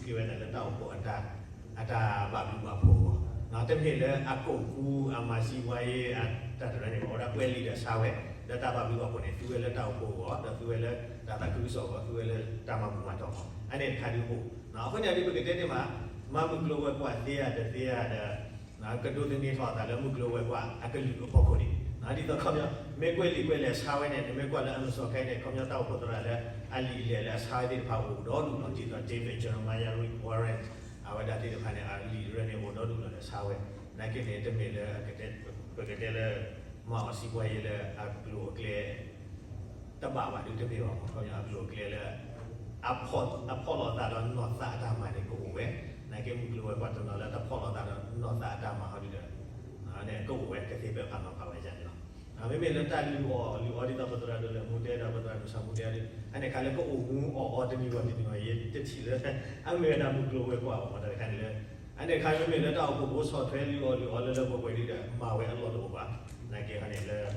က့ၤဝဲဒၣ်လၢတၢ်အိၣ်ဖှိၣ်အတၢ်, အတၢ်ဘၣ်ဘျုးဘၣ်ဖှိၣ်အဂီၢ်, တမ့ၢ်လၢအကိာ်ကူအမၤစံးပှၤယ့အတၢ်တရၢန့ၣ်ဘၣ်, အဝဲဒၣ်ကွဲးလံာ်ဒီးဆါဝဲ, လၢတၢ်ဘၣ်ဘျုးဘၣ်ဖှိၣ်န့ၣ် သူဝဲလၢတၢ်အိၣ်ဖှိၣ်အဂီၢ်, ဒီးသူဝဲလၢတၢ်သးခုကစီၣ်အဂီၢ်, သူဝဲလၢတၢ်မၤဘူၣ်မၤတီၢ်အဂီၢ်, အန့ၣ်တခါဒုးအိၣ်, အဃိန့ၣ်ဒုးပကတဲတ့ၢ်မး, မၤမုၢ်ကျိၤဝဲၤကွာ်သ့ဧါတသ့ဧါဒီး ကဒိးသန့ၤထီၣ်အသးလၢမုၢ်ကျိၤဝဲၤကွာ်အကလုာ်အဖီခိၣ်န့ၣ်, ဒ်သိးခီပညီ မ့ၢ်ကွဲးလံာ်ကွဲးလဲၣ်ဆါဝဲန့ၣ် နမ့ၢ်ကွၢ်လၢအမုၢ်စီၤခဲအံၤန့ၣ် ခီပညီတၢ်အိၣ်ဖှိၣ်သရၣ်လၢအလံာ်လဲၢ်လၢအဆါဝဲသ့ၣ်တဖၣ်အိၣ်ဒီဒူၣ်လီၤ, ဒ်သိး David Jeremiah Rick Warren အဝဲဒၣ်သ့ၣ်တဖၣ်န့ၣ် အလံာ်တရၢန့ၣ်အိၣ်ဒီဒူၣ်လီၤလၢဆါဝဲ, နာ်က့န့ၣ် တမ့ၢ်လၢ ပကတဲလၢ မၤအီၤစံးပှၤယ့လၢအကျိၤအကျဲ တဘၣ်ဘၣ်ဒုးတမ့ၢ်ဘၣ်, ခီပညီအကျိၤအကျဲလၢ အဖီၣ်လိာ်သးဒီးနီၢ်သးအတၢ်မၤန့ၣ်ကအိၣ်ဝဲ, နာ်က့မုၢ်ကျိၤဝဲၤကွာ်တနီၤလၢတဖီၣ်လိာ်သးဒီးနီၢ်သးအတၢ်မၤဟီဒုးဒီး ကအိၣ်ဝဲကသ့ၣ်ဖၣ်ပာ်နီၣ်ပာ်ဝဲဒ်န့ၣ်လီၤ. မ့မ့ၢ်လၢတၢ်လုၢ်အီၣ်လုၢ်အီဒ်သိးပသရၣ်ဒိၣ်လဲၣ်မူတဲဒီးပသရၣ်ဒိၣ်ဆၣ်မူတဲဒီး အန့ၣ်ခါလၢကအိၣ်မူအီၣ်အီတနံၤဂီၢ်တနံၤဂီၢ် ယတထံၣ်လၢ အမ့ၢ်ဝဲဒၣ်မုၢ်ကျိၤဝဲၤကွာ်အီၤတၢ်တခါန့ၣ်လၢ အန့ၣ်ခါမ့မ့ၢ်လၢတၢ်အိၣ်ဖှိၣ်ဖိဆီၣ်ထွဲလုၢ်အီၣ်လုၢ်အီလၢလၢပှဲၤပှဲၤဒ်ဒီး မၤဝဲအလီၢ်တအိၣ်ဘၣ်, နာ်က့ဟီန့ၣ်လၢ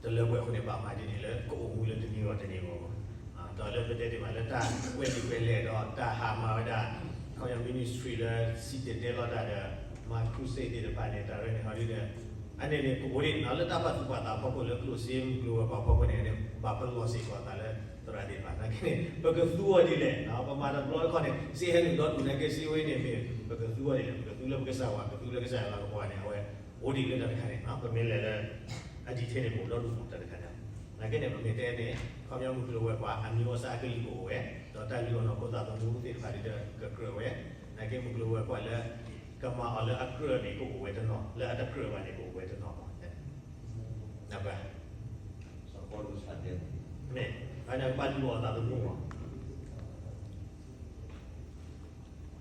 တလၢပှဲၤအဃိန့ၣ် ဘၣ်မၤဒ်န့ၣ်လၢကအိၣ်မူလၢတနံၤဂီၢ်တနံၤဂီၢ်, ဒီးလၢပတဲတ့ၢ်မးလၢတၢ်ကွဲးလံာ်ကွဲးလဲၣ်ဒီးတၢ်ဟးမၤဝဲဒၣ် ခီပညီ ministry လၢစံၣ်တဲၤတဲလီၤတၢ်ဒီး မၤ crusade သ့ၣ်တဖၣ်န့ၣ် တၢ်ရၢန့ၣ်ဟီဒ်ဒီး အန့ၣ်န့ၣ် ကအိၣ်ဒ်န့ၣ်လၢတၢ်ပာ်သူၣ်ပာ်သးအဖီခိၣ်လၢကျိၣ်စ့မုၢ်ကျိၤဝဲၤကွာ်အဖီခိၣ်န့ၣ် ဘၣ်ပလီၢ်စ့ၢ်ကီးသးလၢသရၣ်သ့ၣ်တဖၣ် နာ်က့န့ၣ် ပကသူအီၤဒ်လဲၣ်, ပမၤတဘျီတခီၣ်န့ၣ် စ့ဟဲနုာ်ဒီဒူၣ် နာ်က့စ့ဝဲန့ၣ်မ့ၢ် ပကသူအီၤဒ်လဲၣ်, ပကသူလၢပကစၢ်ဝဲ ကသူလၢကစၢ်ယွၤလၤကပီၤန့ၣ် အဝဲအိၣ်ဒ်လၢတၢ်တခါန့ၣ် ပမ့ၢ်လဲၤလၢ အ detail န့ၣ် ပအိၣ်ဒီဒူၣ်မးတၢ်တခါန့ၣ်, နာ်က့န့ၣ် ပမ့ၢ်တဲန့ၣ် ခီပညီမုၢ်ကျိၤဝဲၤကွာ် အမံၤအီၣ်စၢ်အကလုာ်ကအိၣ်ဝဲ, ဒီးတၢ်လုၢ်အီၣ်နီၢ်ခိသးသမူသ့ၣ်တဖၣ်ဒ်ဒီးကကြၢးဝဲ, နာ်က့မုၢ်ကျိၤဝဲၤကွာ်လၢ ကမၤအီၤလၢအကြၢးန့ၣ် ကအိၣ်ဝဲတနီၤ, လၢအတကြၢးဘၣ်န့ၣ် ကအိၣ်ဝဲတနီၤမး, နၢ်ပၢၢ်, မ့ၢ်, အန့ၣ်ကဘၣ်လုၢ်အီၣ်သးသမူမး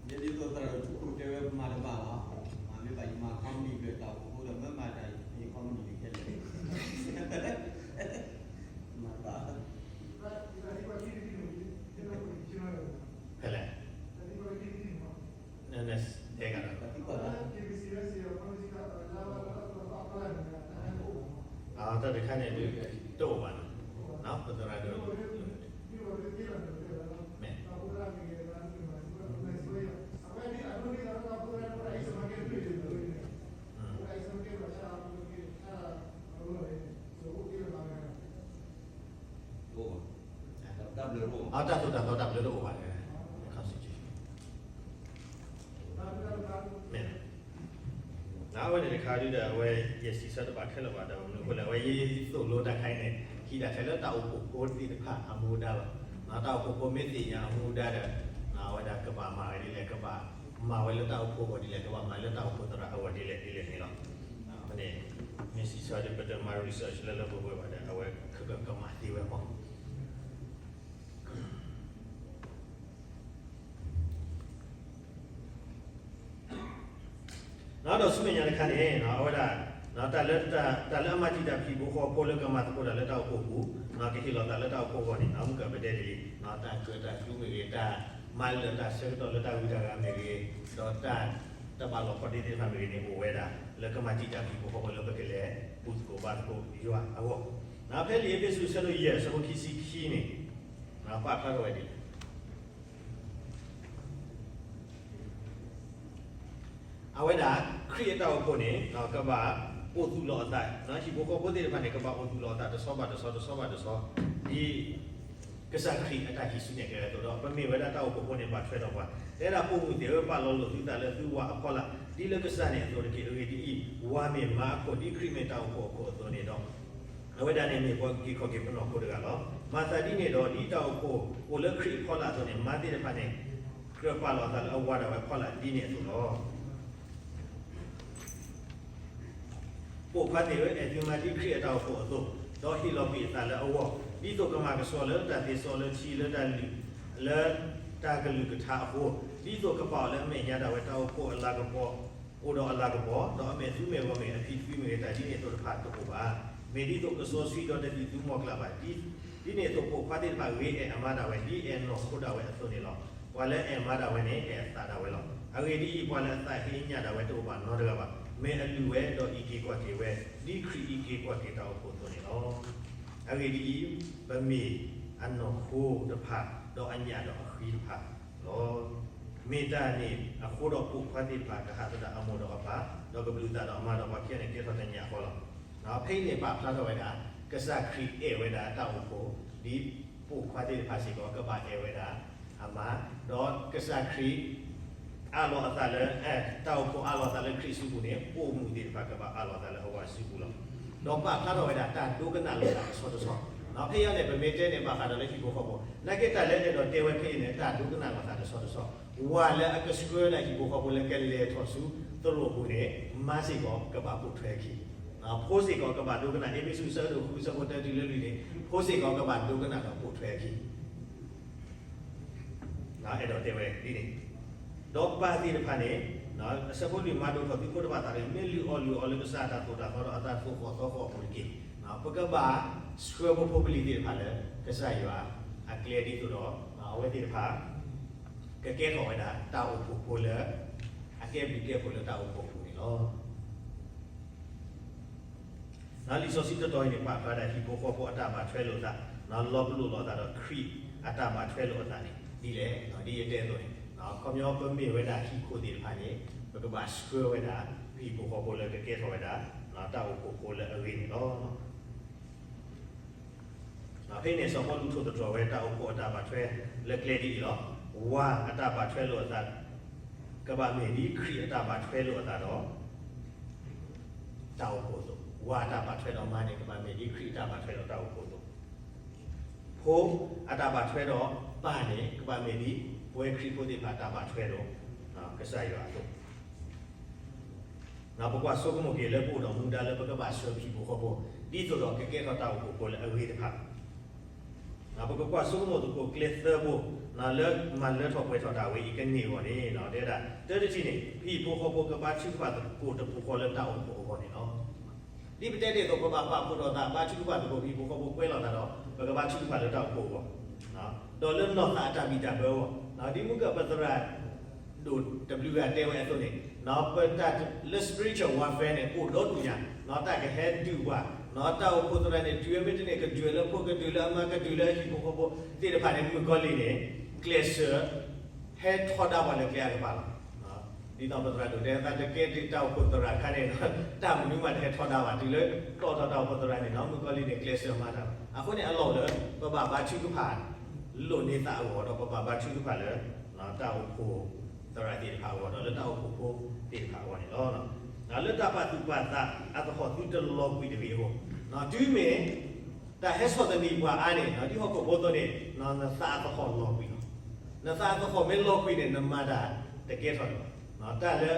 ဒ်သိးသရၣ်ဒိၣ်ထူခိၣ်တဲဝဲ ပမၤတဘၣ်ဘၣ်, မၤမ့ၢ်ဘၣ်ယမၤ company ကတၢ်အိၣ်ဖှိၣ်ဒီး မ့ၢ်မၤတၢ်ယ company ခဲလၢာ်, မၤတဘၣ်, ဖဲလဲၣ်, နနတဲကဒီး, တၢ်တခါန့ၣ်ဒုး တအိၣ်ဘၣ်နီၤ, ပသရၣ်ဒိၣ် မ့ၢ် တၢ်သိၣ်တၢ်သီတၢ်ဘျၢတအိၣ်ဘၣ်န့ၣ်, မ့ၢ်, အဝဲန့ၣ်တခါဒုးဒီး အဝဲယစံးဆၢတဘၣ်ခဲလၢာ်ဘၣ်ဒီး မနုၤအဃိလဲၣ် အဝဲယသိၣ်လိတၢ်ခါအံၤန့ၣ် ဟံးဒၣ်ထဲလၢတၢ်အိၣ်ဖှိၣ်ဖိသ့ၣ်တဖၣ်အမူဒါလီၤ. တၢ်အိၣ်ဖှိၣ်ဖိမ့ၢ်သ့ၣ်ညါအမူဒါဒီး အဝဲဒၣ်ကဘၣ်မၤဝဲဒ်လဲၣ်, ကဘၣ်မၤဝဲလၢတၢ်အိၣ်ဖှိၣ်အဂီၢ်ဒ်လဲၣ်, ကဘၣ်မၤလၢတၢ်အိၣ်ဖှိၣ်သရၣ်အဂီၢ်ဒ်လဲၣ်ဒ်လဲၣ်န့ၣ်လီၤ. အဃိန့ၣ် မ့ၢ်စံးဆၢဒီး ပတမၤ research လၢလၢပှဲၤပှဲၤဘၣ်ဒီး အဝဲကကမၤသ့ဝဲမး ဒီးဆူမဲာ်ညါတခါန့ၣ် အဝဲဒၣ် တၢ်လၢ တၢ်လၢအမၤတံာ်တာ်ဟံၣ်ဖိဃီဖိလၢကမၤသကိးတၢ်လၢတၢ်အိၣ်ဖှိၣ်ပူၤ ကဟ့ၣ်လီၤသးလၢတၢ်အိၣ်ဖှိၣ်အဂီၢ်န့ၣ် မုၢ်ကပတဲတ့ၢ်လံ တၢ်ကၢၣ်တၢ်ကျူမ့ၢ်ဂ့ၤ တၢ်မၤလၢာ်တၢ်ဆၢကတီၢ်လၢတၢ်ဂုၤတၢ်ဂၤမ့ၢ်ဂ့ၤ ဒီးတၢ်တဘၣ်လီၤပှီၢ်သ့ၣ်တဖၣ်မ့ၢ်ဂ့ၤန့ၣ် အိၣ်ဝဲဒၣ် လၢကမၤတံာ်တာ်ဟံၣ်ဖိဃီဖိလၢပကလဲၤဘူၣ်သကိးဘါသကိးယွၤအဂီၢ်. ဖဲလံာ်အ့းဖ့းစူး အဆၢဒိၣ်ယဲၢ် အဆၢဖိခံဆံခံန့ၣ် ပာ်ဖျါထီၣ်ဝဲဒ်လဲၣ် အဝဲဒၣ် ခရံာ်အတၢ်အိၣ်ဖှိၣ်န့ၣ် ကဘၣ်အိၣ်သူၣ်လီၤအသး, ဟံၣ်ဖိဃီဖိသ့ၣ်တဖၣ်န့ၣ် ကဘၣ်အိၣ်သူၣ်လီၤအသးတဆီဘၣ်တဆီ တဆီဘၣ်တဆီ, ဒ်ကစၢ်ခရံာ်အတၢ်ဟံးစုနဲၣ်ကျဲအသိးဒီး ပမ့ၢ်ဝဲဒၣ်တၢ်အိၣ်ဖှိၣ်ဖိန့ၣ် ဘၣ်ထွဲဒီးပှၤ, တဲဒၣ်ပိာ်မုၣ်သ့ၣ်ဧၢ, ပာ်လီၤလိာ်သုသးလၢသုဝၤအဖီလာ် ဒ်လၢကစၢ်န့ၣ်အသိးတက့ၢ်. အဂ့ၢ်ဒ်အံၤ, ဝၤမ့ၢ်မါအခိၣ် ဒ်ခရံာ်မ့ၢ်တၢ်အိၣ်ဖှိၣ်အခိၣ်အသိးန့ၣ်ဒီး အဝဲဒၣ်န့ၣ်မ့ၢ်ပှၤအုၣ်က့ၤခီၣ်က့ၤပနီၢ်ခိတဂၤလီၤ. မၤသးဒ်န့ၣ်ဒီး ဒ်တၢ်အိၣ်ဖှိၣ်အိၣ်လၢခရံာ်အဖီလာ်အသိးန့ၣ် မါသ့ၣ်တဖၣ်န့ၣ် ကြၢးပာ်လီၤအသးလၢအဝၤဒၣ်ဝဲအဖီလာ်ဒ်န့ၣ်အသိးလီၤ. ပိာ်ခွါသ့ၣ်ဧၢ, အဲၣ်သုမါဒ်ခရံာ်အတၢ်အိၣ်ဖှိၣ်အသိး, ဒီးဟ့ၣ်လီၤကွံာ်အသးလၢအဂီၢ်, ဒ်သိးကမၤကဆှီလၢတၢ်သ့စီလၢထံလၢတၢ်လုၢ်, လၢတၢ်ကလုၢ်ကထါအဃိ, ဒ်သိးကပာ်အီၤလၢအမဲာ်ညါဒၣ်ဝဲတၢ်အိၣ်ဖှိၣ်အလၤကပီၤ အိၣ်ဒီးအလၤကပီၤ, ဒီးအမဲာ်သုမဲာ်ဂီၤမ့ၢ်ဂ့ၤ အဖံးသွံမ့ၢ်ဂ့ၤ တၢ်ဒ်န့ၣ်အသိးတဖၣ်တအိၣ်ဘၣ်. မ့ၢ်ဒ်သိးကစီဆှံဒီးတသံၣ်သူမီၤကျၢ်ဘၣ်, ဒ်န့ၣ်အသိးပိာ်ခွါသ့ၣ်တဖၣ်ဂ့ၤအဲၣ်အမါဒၣ်ဝဲ ဒ်အဲၣ်နီၢ်ခိဒၣ်ဝဲအသိးန့ၣ်လီၤ. ပှၤလၢအအဲၣ်မါဒၣ်ဝဲန့ၣ် အဲၣ်အသးဒၣ်ဝဲလီၤ. အဂ့ၢ်ဒ်အံၤ, ပှၤလၢအသးဟ့ညၣ်ဒၣ်ဝဲတအိၣ်ဘၣ်နီတဂၤဘၣ်. မ့ၢ်အလုၢ်ဝဲဒီးအံးက့ၤကွၢ်က့ၤဝဲ, ဒ်ခရံာ်အံးက့ၤကွၢ်က့ၤတၢ်အိၣ်ဖှိၣ်အသိးန့ၣ်လီၤ. အဂ့ၢ်ဒ်အံၤ, ပမ့ၢ်အနီၢ်ခိတဖၣ်, ဒီးအညၣ်ဒီးအဃံတဖၣ်လီၤ. မ့ၢ်တၢ်န့ၣ်အဃိဒီးပိာ်ခွါသ့ၣ်တဖၣ်ကဟးသဒၣ်အမိၢ်ဒီးအပၢ်, ဒီးကဘျုးသးဒီးအမါဒီးပှၤခံဂၤန့ၣ်ကဲထီၣ်တၢ်ညၣ်ဃီလီၤ. ဖဲအံၤန့ၣ်ပာ်ဖျါထီၣ်ဝဲဒၣ် ကစၢ်ခရံာ်အဲၣ်ဝဲဒၣ်တၢ်အိၣ်ဖှိၣ်, ဒ်ပိာ်ခွါသ့ၣ်တဖၣ်စ့ၢ်ကီးကဘၣ်အဲၣ်ဝဲဒၣ်အမါ, ဒီးကစၢ်ခရံာ် အးလီၤအသးလၢ တၢ်အိၣ်ဖှိၣ်အးလီၤအသးလၢခရံာ်စုပူၤန့ၣ် ပိာ်မုၣ်သ့ၣ်တဖၣ်ကဘၣ်အးလီၤအသးလၢအဝၤစုပူၤလီၤ. ဒီးပာ်ဖျါထီၣ်ဝဲဒၣ်တၢ်ဒိကနၣ်လိာ်သးတဆီတဆီ, ဖဲအံၤန့ၣ် ပမ့ၢ်တဲန့ၣ်ဘၣ်ဃးဒီးလၢဟံၣ်ဖိဃီဖိ, နာ်က့တၢ်လၢအဲၣ်ဒိးတဲဝဲဖဲအံၤန့ၣ် တၢ်ဒိကနၣ်လိာ်သးတဆီတဆီ, ဝၤလၢအကဆှၢဒၣ်ဟံၣ်ဖိဃီဖိလၢကလဲၤထီၣ်ဆူသရိာ်ပူၤန့ၣ် မါစ့ၢ်ကီးကဘၣ်ပိာ်ထွဲအခံ, ဖိစ့ၢ်ကီးကဘၣ်ဒိကနၣ်, အ့းဖ့းစူး အဆၢဒိၣ်ဃု အဆၢဖိတၢတုၤလၢလွံၢ်န့ၣ် ဖိစ့ၢ်ကီးကဘၣ်ဒိကနၣ်ဒီးပိာ်ထွဲအခံ အဲၣ်ဒိးတဲဝဲဒ်န့ၣ်, ဒီးပၢ်သ့ၣ်တဖၣ်န့ၣ် အဆၢဖိလွံၢ် မၤဒိၣ်ထီၣ်သုဖိတဖၣ်အသးဒီး မ့ၢ်လုၢ်အီၣ်လုၢ်အီလၢကစၢ်အတၢ်သိၣ်တၢ်သီဒီးအတၢ်သိၣ်ဃီၣ်သီဃီၣ်အပူၤတက့ၢ်. ပကဘၣ်ဆှၢပဖိပလံၤသ့ၣ်တဖၣ်လၢ ကစၢ်ယွၤအကျဲဒ်သိးဒီး အဝဲသ့ၣ်တဖၣ် ကကဲထီၣ်ဝဲဒၣ်တၢ်အိၣ်ဖှိၣ်ဖိလၢ အကဲဘျုးကဲဖှိၣ်လၢတၢ်အိၣ်ဖှိၣ်ပူၤန့ၣ်လီၤ. လံာ်စီဆှံတတီၤအံၤန့ၣ် ပာ်ဖျါဒၣ်ဟံၣ်ဖိဃီဖိအတၢ်ဘၣ်ထွဲလိာ်သး, လီၤပလိာ်လိာ်သးဒီးခရံာ်အတၢ်ဘၣ်ထွဲလိာ်အသးန့ၣ် ဒ်လဲၣ်, ဒ်ယတဲအသိးန့ၣ် ခီပညီပမ့ၢ်ဝဲဒၣ်ဟံၣ်ခိၣ်သ့ၣ်တဖၣ်န့ၣ် ပကဘၣ်ဆှၢဝဲဒၣ် ပဟံၣ်ဖိဃီဖိလၢကကဲထီၣ်ဝဲဒၣ် တၢ်အိၣ်ဖှိၣ်ဖိလၢအဂ့ၤန့ၣ်လီၤ. ဖဲအံၤန့ၣ် စီၤပီလူးထိၣ်သတြီၤဝဲတၢ်အိၣ်ဖှိၣ်အတၢ်ဘၣ်ထွဲလၢကျဲဒ်အံၤလီၤ. ဝၤအတၢ်ဘၣ်ထွဲလိာ်အသး ကဘၣ်မ့ၢ်ဒ်ခရံာ်အတၢ်ဘၣ်ထွဲလိာ်အသးဒီး တၢ်အိၣ်ဖှိၣ်အသိး, ဝၤအတၢ်ဘၣ်ထွဲဒီးမါန့ၣ် ကဘၣ်မ့ၢ်ဒ်ခရံာ်အတၢ်ဘၣ်ထွဲဒီးတၢ်အိၣ်ဖှိၣ်အသိး, ဖိအတၢ်ဘၣ်ထွဲဒီးပၢ်န့ၣ် ကဘၣ်မ့ၢ်ဒ်ပဝဲခရံာ်ဖိသ့ၣ်တဖၣ်အတၢ်ဘၣ်ထွဲဒီး ကစၢ်ယွၤအသိး ပကွၢ်ဆိကမိၣ်က့ၤလၢပအိၣ်ဒီးမူဒါလၢပကဘၣ်ဆှၢပဟံၣ်ဖိဃီဖိ ဒ်သိးဒီးကကဲထီၣ်တၢ်အိၣ်ဖှိၣ်ဖိလၢအဂ့ၤတဖၣ်, ပကကွၢ်ဆိကမိၣ်သကိးကျဲသၢဘိ လၢမၤလၢထီၣ်ပှဲၤထီၣ်တၢ်ဝဲအံၤကန့ၢ်အဂီၢ်န့ၣ် တဲဝဲဒၣ် တၢတထံၣ်န့ၣ် ပဟံၣ်ဖိဃီဖိကဘါထုကဖၣ်သကိးတပူၤဃီလၢတၢ်အိၣ်ဖှိၣ်အဂီၢ်န့ၣ်လီၤ. ဒ်ပတဲတ့ၢ်အသိး ပဘၣ်ပာ်ဖှိၣ်ထီၣ်သး ဘါထုကဖၣ်သကိး ပဟံၣ်ဖိဃီဖိကွဲလိာ်သးဒီး ပကဘါထုကဖၣ်လၢတၢ်အိၣ်ဖှိၣ်အဂီၢ် ဒီးလၢနီၢ်သးအတၢ်ဘံၣ်တၢ်ဘၢအဂီၢ်, ဒ်မုၢ်ကၢၢ်ပသရၣ်ဒိၣ်တဘျုးဂၤတဲဝဲအသိးန့ၣ် ပတၢ်လၢ spiritual warfare န့ၣ် အိၣ်ဒီဒူၣ်ညါ, တၢ်ကဟဲဒုးပှၤ, တၢ်အိၣ်ဖှိၣ်သရၣ်န့ၣ် တုၤမ့ၢ်တန့ၢ် ကဒုးလၢဖိ ကဒုးလၢအမါ ကဒုးလၢဟံၣ်ဖိဃီဖိသ့ၣ်တဖၣ်န့ၣ် မုၣ်ကီၤလံၢ်န့ၣ် ကျဲးစၢး ဟဲထီဒါပှၤလၢကျဲအကပၤလီၤ. ဒ်သိးပသရၣ်ဒိၣ်တဲ သးတကဲဒ်တၢ်အိၣ်ဖှိၣ်သရၣ်ခါန့ၣ် တၢ်မနုၤမးတဟဲထီဒါဘၣ် တုၤလၢတီၣ်ထီၣ်တၢ်အိၣ်ဖှိၣ်သရၣ်န့ၣ် မုၣ်ကီၤလံၢ်န့ၣ် ကျဲးစၢးမၤတၢ်လီၤ. အဃိန့ၣ် အလီၢ်လၢ ပဘၣ်ဘါထုကဖၣ် လိာ်န့ၢ်သးအဂီၢ်ဒီး ပဘၣ်ဘါထုကဖၣ်လၢ တၢ်အိၣ်ဖှိၣ်သရၣ်သ့ၣ်တဖၣ်အဂီၢ်ဒီး လၢတၢ်အိၣ်ဖှိၣ်ဖိသ့ၣ်တဖၣ်အဂီၢ်န့ၣ်လီၤ. လၢတၢ်ပာ်သူၣ်ပာ်သးအသဟီၣ်သုတလီၤကွံာ်တဂ့ၤအဂီၢ်, တုၤမ့ၢ် တၢ်ဟဲဆီၣ်သနံးပှၤအါန့ၣ် ဒ်ဟီၣ်ခိၣ်ဖိအသိးန့ၣ် နသးအသဟီၣ်လီၤကွံာ်လီၤ. နသးအသဟီၣ်မ့ၢ်လီၤကွံာ်န့ၣ် နမၤတၢ်တကဲထီၣ်လၢၤဘၣ်. တၢ်လၢ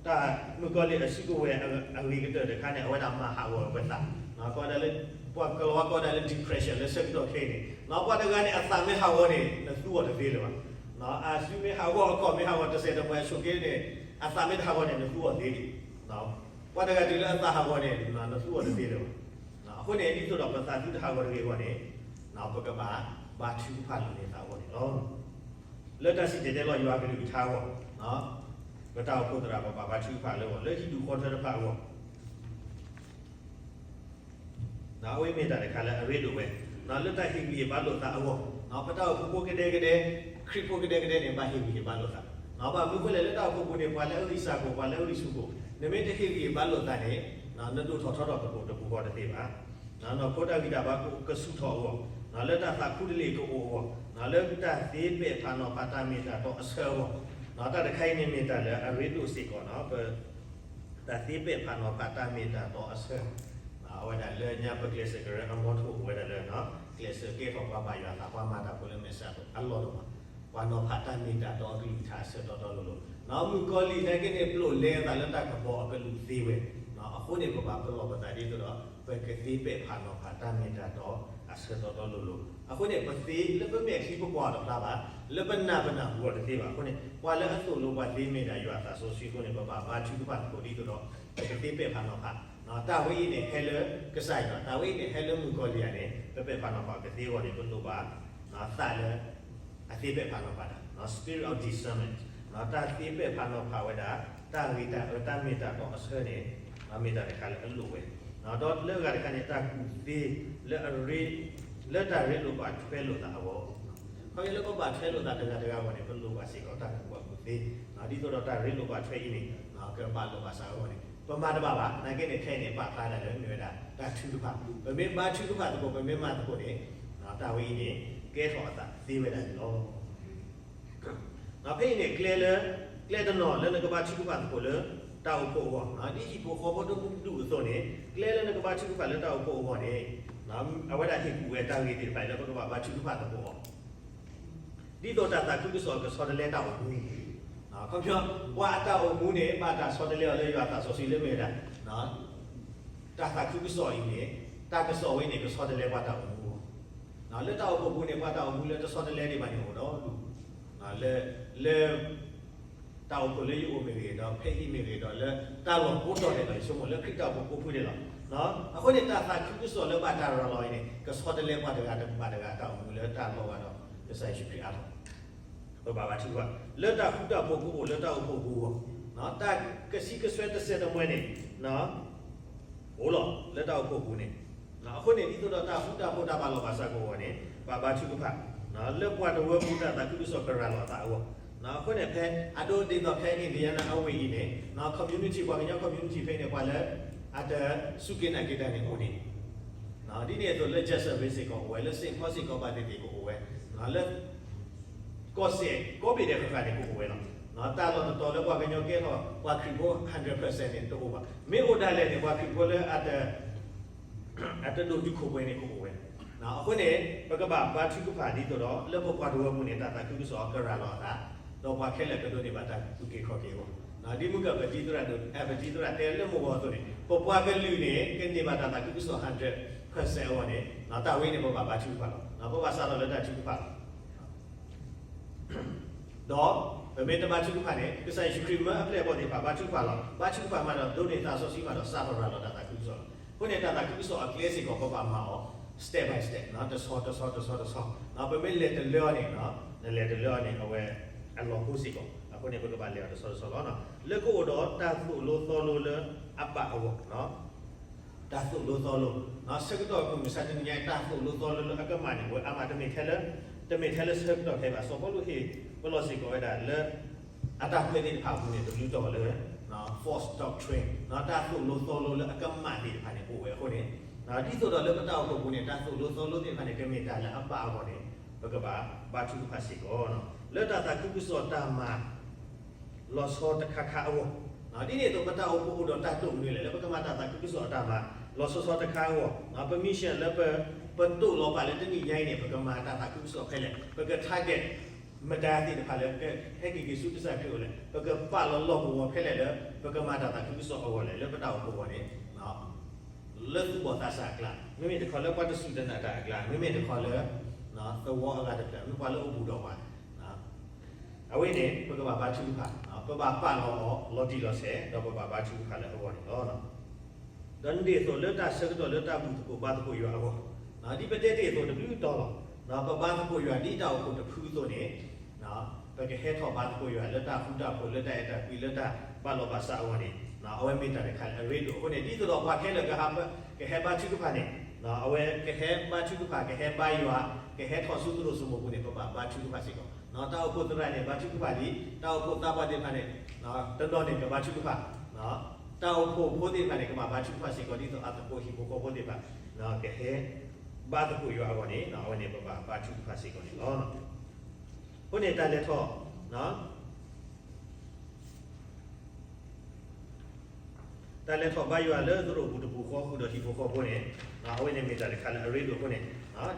တၢ်မုၣ်ကီၤလံၢ်အစုကဝဲၤအဂ့ၤကတၢၢ်တခါန့ၣ် အဝဲဒၣ်မၤဟးဂီၤပသး, ကိးဒၣ်လၢ ပှၤကလီၤဝါကိးဒၣ်လၢ depression လၢဆၢကတီၢ်ခဲအံၤန့ၣ် ပှၤတဂၤန့ၣ် အသးမ့ၢ်ဟးဂီၤန့ၣ် နသူအီၤတသ့လၢၤဘၣ်. အစုမ့ၢ်ဟးဂီၤ အခီၣ်မ့ၢ်ဟးဂီၤ တစဲးတမှဲၤအဆိးက့န့ၣ် အသးမ့ၢ်တဟးဂီၤန့ၣ် နသူအီၤသ့လံ. ပှၤတဂၤတုၤလၢအသးဟးဂီၤန့ၣ် နသူအီၤတသ့လၢၤဘၣ်. အဃိန့ၣ် ဒ်သိးဒီးပသးသုတဟးဂီၤတဂ့ၤအဂီၢ်န့ၣ် ပကဘၣ်ဘါထုကဖၣ်လိာ်န့ၢ်သးအဂီၢ်န့ၣ်လီၤ. လၢတၢ်စံၣ်တဲၤတဲလီၤယွၤအကလုၢ်ကထါအဂီၢ်, ပတၢ်အိၣ်ဖှိၣ်သရၣ်ပဘၣ်ဘါထုကဖၣ်လၢအဂီၢ် လၢဟံၣ်ဒူၣ်ဃီထၢတဖၣ်အဂီၢ် အဝဲမ့ၢ်တၢ်တခါလၢအရ့ဒိၣ်ဝဲ, လၢတၢ်ဟ့ၣ်ဂံၢ်ဟ့ၣ်ဘါလိာ်သးအဂီၢ်, ပတၢ်အိၣ်ဖှိၣ်ဖိကဒဲကဒဲ, ခရံာ်ဖိကဒဲကဒဲန့ၣ် ဘၣ်ဟ့ၣ်ဂံၢ်ဟ့ၣ်ဘါလိာ်သး, ဘၣ်မနုၤအဃိလဲၣ် လၢတၢ်အိၣ်ဖှိၣ်ပူၤန့ၣ် ပှၤလၢအဂံၢ်စၢ်ကိၣ် ပှၤလၢအဂံၢ်ဆူၣ်ကိၣ်, နမ့ၢ်တဟ့ၣ်ဂံၢ်ဟ့ၣ်ဘါလိာ်သးန့ၣ် နဒိၣ်ထီၣ်ထီထီၣ်သကိးတပူၤဃီတသ့ဘၣ်. နီၢ်ခိတၢ်ဂံၢ်တၢ်ဘါကဆူၣ်ထီၣ်အဂီၢ်, လၢတၢ်သးခူတလ့ၢ်ကအိၣ်အဂီၢ်, လၢတၢ်သ့ပဲာ်ဖးနီၤဖးတၢ်မ့ၢ်တၢ်တီအဆၢအဂီၢ်, တၢ်တခါအံၤန့ၣ်မ့ၢ်တၢ်လၢအရ့ဒိၣ်စ့ၢ်ကီးနီၤ ပ တၢ်သ့ပဲာ်ဖးနီၤဖးတၢ်မ့ၢ်တၢ်တီအဆၢ, အဝဲဒၣ်လၢညါပကျဲးစၢးကရၢအမီထိၣ်အိၣ်ဝဲဒၣ်လၢ ကျဲးစၢးကဲထီၣ်ပှၤဘၣ်ယွၤသး ပှၤမၤတၢ်ဖိလၢမဲာ်ဆှးအသိးအလီၢ်တအိၣ်ဘၣ်, ပှၤနီၤဖးတၢ်မ့ၢ်တၢ်တီအကလုၢ်ကထါအဆၢတီတီလိၤလိၤ, မုၣ်ကီၤလံၢ်နာ်က့န့ၣ် ပျိာ်လဲအသးလၢတၢ်ကပီၤအကလုၢ်သ့ဝဲ, အဃိန့ၣ် ပဘၣ်ပလီၢ်ပသးဒ်သိးဒီး ပကသ့ပဲာ်ဖးနီၤဖးတၢ်မ့ၢ်တၢ်တီအဆၢတီတီလိၤလိၤ, အဃိန့ၣ် ပသ့လၢပမဲာ်ချံပကွၢ်အီၤတဖျါဘၣ်, လၢပနၢ်ပနၢ်ဟူအီၤတသ့ဘၣ်, အဃိန့ၣ် ပှၤလၢအသိၣ်လိပှၤသ့မ့ၢ်ဒၣ်ယွၤအသးစီဆှံအဃိန့ၣ် ပဘၣ်ဘါထုကဖၣ်သကိးဒ်သိးဒီး ပကသ့ပဲာ်ဖးနီၤဖး တၢ်ဝဲအံၤန့ၣ် ဟဲလၢကစၢ်ယွၤ, တၢ်ဝဲအံၤန့ၣ် ဟဲလၢမုၣ်ကီၤလံၢ်ဧါန့ၣ် ပပဲာ်ဖးနီၤဖးကသ့အဂီၢ်န့ၣ် ပလိၣ်ဘၣ် သးလၢ အသ့ပဲာ်ဖးနီၤဖးတၢ် spirit of discernment, တၢ်သ့ပဲာ်ဖးနီၤဖးဝဲဒၣ် တၢ်ဂ့ၤတၢ်အၢ တၢ်မ့ၢ်တၢ်တီအဆၢန့ၣ် မ့ၢ်တၢ်တခါလၢအလိၣ်ဝဲ, ဒီးလၢအဂၤတခါန့ၣ် တၢ်ကူၣ်သ့ လၢအရ့ လၢတၢ်ရ့လိာ်ဘၣ်ထွဲလိာ်သးအဂီၢ်, ခီဖျိလၢပဘၣ်ထွဲလိာ်သးတဂၤတဂၤအဂီၢ်န့ၣ် ပလိၣ်ဘၣ်စ့ၢ်ကီးတၢ်ကူၣ်ဘၣ်ကူၣ် သ့, ဒ်သိးဒီးတၢ်ရ့လိာ်ဘၣ်ထွဲအံၤန့ၣ် ကဘၣ်လိာ်ဘၣ်စးအဂီၢ်န့ၣ် ပမၤတဘၣ်ဘၣ်. နာ်က့န့ၣ် ခဲအံၤန့ၣ် ပာ်ဖျါဒၣ်လၢမ့ၢ်ဝဲဒၣ်တၢ်ထုကဖၣ်, ပမ့ၢ်ဘါထုကဖၣ်သကိး ပမ့ၢ်မၤသကိးန့ၣ် တၢ်ဝဲအံၤန့ၣ် ကဲထီၣ်အသးသ့ဝဲဒၣ်န့ၣ်လီၤ. ဖဲအံၤန့ၣ် ကျဲလၢ ကျဲတနီၤလၢနကဘါထုကဖၣ်သကိးလၢတၢ်အိၣ်ဖှိၣ်အဂီၢ်, ဒ်ဟံၣ်ဖိဃီဖိတဒူၣ်အသိးန့ၣ် ကျဲလၢနကဘါထုကဖၣ်လၢတၢ်အိၣ်ဖှိၣ်အဂီၢ်န့ၣ် အဝဲဒၣ်ဟ့ၣ်ကူၣ်ဝဲတၢ်ဂ့ၢ်သ့ၣ်တဖၣ်လၢပကဘၣ်ဘါထုကဖၣ်သကိးအီၤ ဒ်သိးတၢ်သးခုကစီၣ်ကဆီတလဲတၢ်အိၣ်မူ, ခီပညီ ပှၤအတၢ်အိၣ်မူန့ၣ် ဘၣ်တၢ်ဆီတလဲအီၤလၢယွၤအသးစီဆှံလၢမ့ၢ်ဝဲဒၣ် တၢ်သးခုကစီၣ်အံၤန့ၣ် တၢ်ကစီၣ်ဝဲန့ၣ် ကဆီတလဲပှၤတၢ်အိၣ်မူအီၤ, လၢတၢ်အိၣ်ဖှိၣ်ပူၤန့ၣ် ပှၤတၢ်အိၣ်မူလၢတဆီတလဲဒံးဘၣ်န့ၣ်အိၣ်ဒီး လၢ လၢ တၢ်အိၣ်ဖှိၣ်လၢယအိၣ်မ့ၢ်ဂ့ၤဒီး ဖဲအံၤမ့ၢ်ဂ့ၤဒီး လၢတၢ်လီၢ်ကိးတီၤဒဲးလီၤ ယဆိကမိၣ်လၢခရံာ်တၢ်အိၣ်ဖှိၣ်ကိးဖုဒဲးလီၤ. အဃိန့ၣ် တၢ်သးခုကစီၣ်လၢဘၣ်တၢ်ရၤလီၤအံၤန့ၣ် ကဆီတလဲပှၤတဂၤဘၣ်တဂၤတၢ်အိၣ်မူလၢတၢ်လီၤဂာ်ဒီး ကစၢ်ယ့ၣ်ၡူးခရံာ်အါထီၣ် ပဘၣ်ဘါထုကဖၣ် လၢတၢ်ဃူတၢ်ဖိးကအိၣ်လၢတၢ်အိၣ်ဖှိၣ်ပူၤအဂီၢ်, တၢ်ကဆံကစွဲတစဲးတမှဲန့ၣ် အိၣ်လီၤလၢတၢ်အိၣ်ဖှိၣ်ပူၤန့ၣ်, အဃိန့ၣ် ဒ်သိးဒီးတၢ်ဃူတၢ်ဖိးတၢ်ဘၣ်လီၤဘၣ်စးကအိၣ်အဂီၢ်န့ၣ် ပဘၣ်ဘါထုကဖၣ် လၢပှၤတဝၢပူၤတၢ်သးခုကစီၣ်ကရၤလီၤအသးအဂီၢ်, အဃိန့ၣ် ဖဲအဒိဒ်သိးဖဲ Indiana အဝ့ၢ်အံၤန့ၣ် community ပှၤကညီ community ဖဲန့ၣ် ပှၤလၢ အတစူၢ်က့ၤနာ်က့ၤတၢ်န့ၣ်အိၣ်န့ၣ် ဒ်န့ၣ်အသိးလၢ Jacksonville စ့ၢ်ကီးအိၣ်ဝဲ လၢ Saint Paul စ့ၢ်ကီးဘၣ်သ့ၣ်သ့ၣ်ကအိၣ်ဝဲ လၢ ကီၢ်စဲၣ်ကိးဘ့ၣ်ဒဲးဃၣ်ဃၣ်န့ၣ် ကအိၣ်ဝဲလီၤ. တၢ်လီၢ်တတီၤလၢပှၤကညီကဲထီၣ် ပှၤခရံာ်ဖိ hundred percent န့ၣ် တအိၣ်ဘၣ်. မ့ၢ်အိၣ်ဒၣ်လဲာ်န့ၣ် ပှၤခရံာ်ဖိလၢ အတဒိၣ်တုာ်ခိၣ်ပှဲၤန့ၣ် ကအိၣ်ဝဲ. အဃိန့ၣ် ပကဘၣ်ဘါထုကဖၣ်ဒ်သိးဒီး လၢပပှၤတဝၢပူၤန့ၣ် တၢ်သးခုကစီၣ်ကရၤလီၤအသး, ဒီးပှၤခဲလၢာ်ကဒိးန့ၢ်ဘၣ်တၢ်အုၣ်က့ၤခီၣ်က့ၤအဂီၢ်. ဒ်မုၢ်ကၢၢ်ပတံၤသရၣ်ဒိၣ် ပတံၤသရၣ်တဲလၢမိၢ်ဂီၤအသိးန့ၣ် ပပှၤကလုာ်န့ၣ် ကန့ၢ်ဘၣ်တၢ်သးခုကစီၣ် hundred percent အဂီၢ်န့ၣ် တၢ်ဝဲန့ၣ် ပဘၣ်ဘါထုကဖၣ်လီၤ. ပဘၣ်စးထီၣ်လၢတၢ်ထုကဖၣ်လီၤ. ဒီးပမ့ၢ်တဘါထုကဖၣ်န့ၣ် ကစၢ်ယ့ၣ်ၡူးခရံာ်မၢအပျဲၢ်အဘီၣ်သ့ၣ်တဖၣ်ဘါထုကဖၣ်လီၤ. ဘါထုကဖၣ်မးဒီး ဒိးန့ၢ်သးစီဆှံမးဒီး စးထီၣ်ရၤလီၤတၢ်သးခုကစီၣ်လီၤ. အဃိန့ၣ် တၢ်သးခုကစီၣ်အကျဲစ့ၢ်ကီး ပဘၣ်မၤအီၤ step by step တဆီတဆီတဆီတဆီ, ပမ့ၢ်လဲၤတလၢအီၤန့ၣ် နလဲၤတလၢအီၤန့ၣ် အဝဲအလီၢ်ဖိစ့ၢ်ကီး, အဃိန့ၣ် ပကဘၣ်လဲၤအီၤတဆီတဆီလီၤ. လၢကအိၣ်ဒီးတၢ်သိၣ်လိသီလိလၢအဘၣ်အဂီၢ် တၢ်သိၣ်လိသီလိ, ဆၢကတီၢ်အပူၤ မုၢ်ဆါတနံၤညါ တၢ်သိၣ်လိသီလိလၢအကမၣ်န့ၣ် ဝဲအါမး တမ့ၢ်ထဲလၢ တမ့ၢ်ထဲလၢဆၢကတီၢ်ခဲအံၤဘၣ်. စီၤပီလူးဟ့ၣ်ပလီၢ်စ့ၢ်ကီးဝဲဒၣ်လၢ အတၢ်ကွဲးသ့ၣ်တဖၣ်အပူၤန့ၣ် တဘျုးတီၢ်လၢ false doctrine တၢ်သိၣ်လိသီလိလၢအကမၣ်သ့ၣ်တဖၣ်န့ၣ် အိၣ်ဝဲအဃိန့ၣ် ဒ်သိးဒီးလၢပတၢ်အိၣ်ဖှိၣ်ပူၤန့ၣ် တၢ်သိၣ်လိသီလိသ့ၣ်တဖၣ်န့ၣ် ကမ့ၢ်တၢ်လၢအဘၣ်အဂီၢ်န့ၣ် ပကဘၣ်ဘါထုကဖၣ်စ့ၢ်ကီး လၢတၢ်သးခုကစီၣ်တၢ်မၤ လီၤဆီတခါခါအဂီၢ်, ဒ်န့ၣ်အသိး ပတၢ်အိၣ်ဖှိၣ်အိၣ်ဒီးတၢ်တိာ်မနုၤလဲၣ် လၢပကမၤတၢ်သးခုကစီၣ်အတၢ်မၤ လီၤဆီဆီတခါအဂီၢ်, ပ mission လၢပ ပတိာ်လီၤပာ်လၢတနံၣ်ညါအံၤန့ၣ် ပကမၤတၢ်သးခုကစီၣ်ဖဲလဲၣ်, ပက target မတၤသ့ၣ်တဖၣ်လၢ ကဟဲက့ၤက့ၤဆူကစၢ်ခရံာ်အအိၣ်လဲၣ်, ပကပာ်လီၤလီၢ်ကဝီၤဖဲလဲၣ်လၢ ပကမၤတၢ်သးခုကစီၣ်အဂီၢ်လဲၣ် လၢပတၢ်အိၣ်ဖှိၣ်အဂီၢ်န့ၣ် လၢသူၣ်ဘီၣ်သးစၢ်အကျါ, မ့မ့ၢ်တခီလၢပှၤတစူၢ်တနာ်တၢ်အကျါ, မ့မ့ၢ်တခီလၢ သဝီအဂၤတဖျၢၣ်, မ့ၢ်ပှၤလၢအိၣ်ဘူးဒီးပှၤ, အဝဲန့ၣ် ပကဘၣ်ဘါထုကဖၣ်, ပဘၣ်ပာ်လီၤအီၤလီၤတံၢ်လီၤဆဲး ဒီးပဘၣ်ဘါထုကဖၣ်လၢအဂီၢ်န့ၣ်လီၤ. ဒီးဒ်န့ၣ်အသိးလၢတၢ်ဆၢကတီၢ်လၢတၢ်ဘူၣ်သကိးဘါသကိးယွၤအဂီၢ်, ဒ်ပတဲတ့ၢ်အသိးတဘျုးတီၢ်လီၤ, ပဘါသကိးယွၤဒ်တၢ်အိၣ်ဖှိၣ်တဖုအသိးန့ၣ် ပကဟဲထီၣ်ဘါသကိးယွၤလၢတၢ်ဃူတၢ်ဖိး လၢတၢ်အဲၣ်တၢ်ကွံ လၢတၢ်ဘၣ်လီၤဘၣ်စးအဂီၢ်န့ၣ် အဝဲမ့ၢ်တၢ်တခါလၢအရ့ဒိၣ်အဃိန့ၣ် ဒ်သိးဒီးပှၤခဲလၢာ်ကဟဲဘါထုကဖၣ်န့ၣ် အဝဲကဟဲဘါထုကဖၣ် ကဟဲဘါယွၤ ကဟဲထီၣ်ဆူသရိာ်စိမိၤပူၤန့ၣ် ပဘၣ်ဘါထုကဖၣ်စ့ၢ်ကီး, တၢ်အိၣ်ဖှိၣ်သရၣ်န့ၣ် ဘါထုကဖၣ်လံ, တၢ်အိၣ်ဖှိၣ်သးပှၢ်သ့ၣ်တဖၣ်န့ၣ် တနီၤန့ၣ် ကဘါထုကဖၣ်, တၢ်အိၣ်ဖှိၣ်ဖိသ့ၣ်တဖၣ်န့ၣ် ကဘၣ်ဘါထုကဖၣ်စ့ၢ်ကီး ဒ်သိးအသကိးဟံၣ်ဖိဃီဖိသ့ၣ်တဖၣ် ကဟဲဘါသကိးယွၤအဂီၢ်န့ၣ် အဝဲန့ၣ်ပဘၣ်ဘါထုကဖၣ်စ့ၢ်ကီးန့ၣ်လီၤ. အဃိန့ၣ် တၢ်လဲၤထီၣ် တၢ်လဲၤထီၣ်ဘါယွၤလၢသရိာ်ပူၤတပူၤဃီဃုာ်ဒီးဟံၣ်ဖိဃီဖိန့ၣ် အဝဲန့ၣ်မ့ၢ်တၢ်တခါလၢအရ့ဒိၣ်အဃိန့ၣ်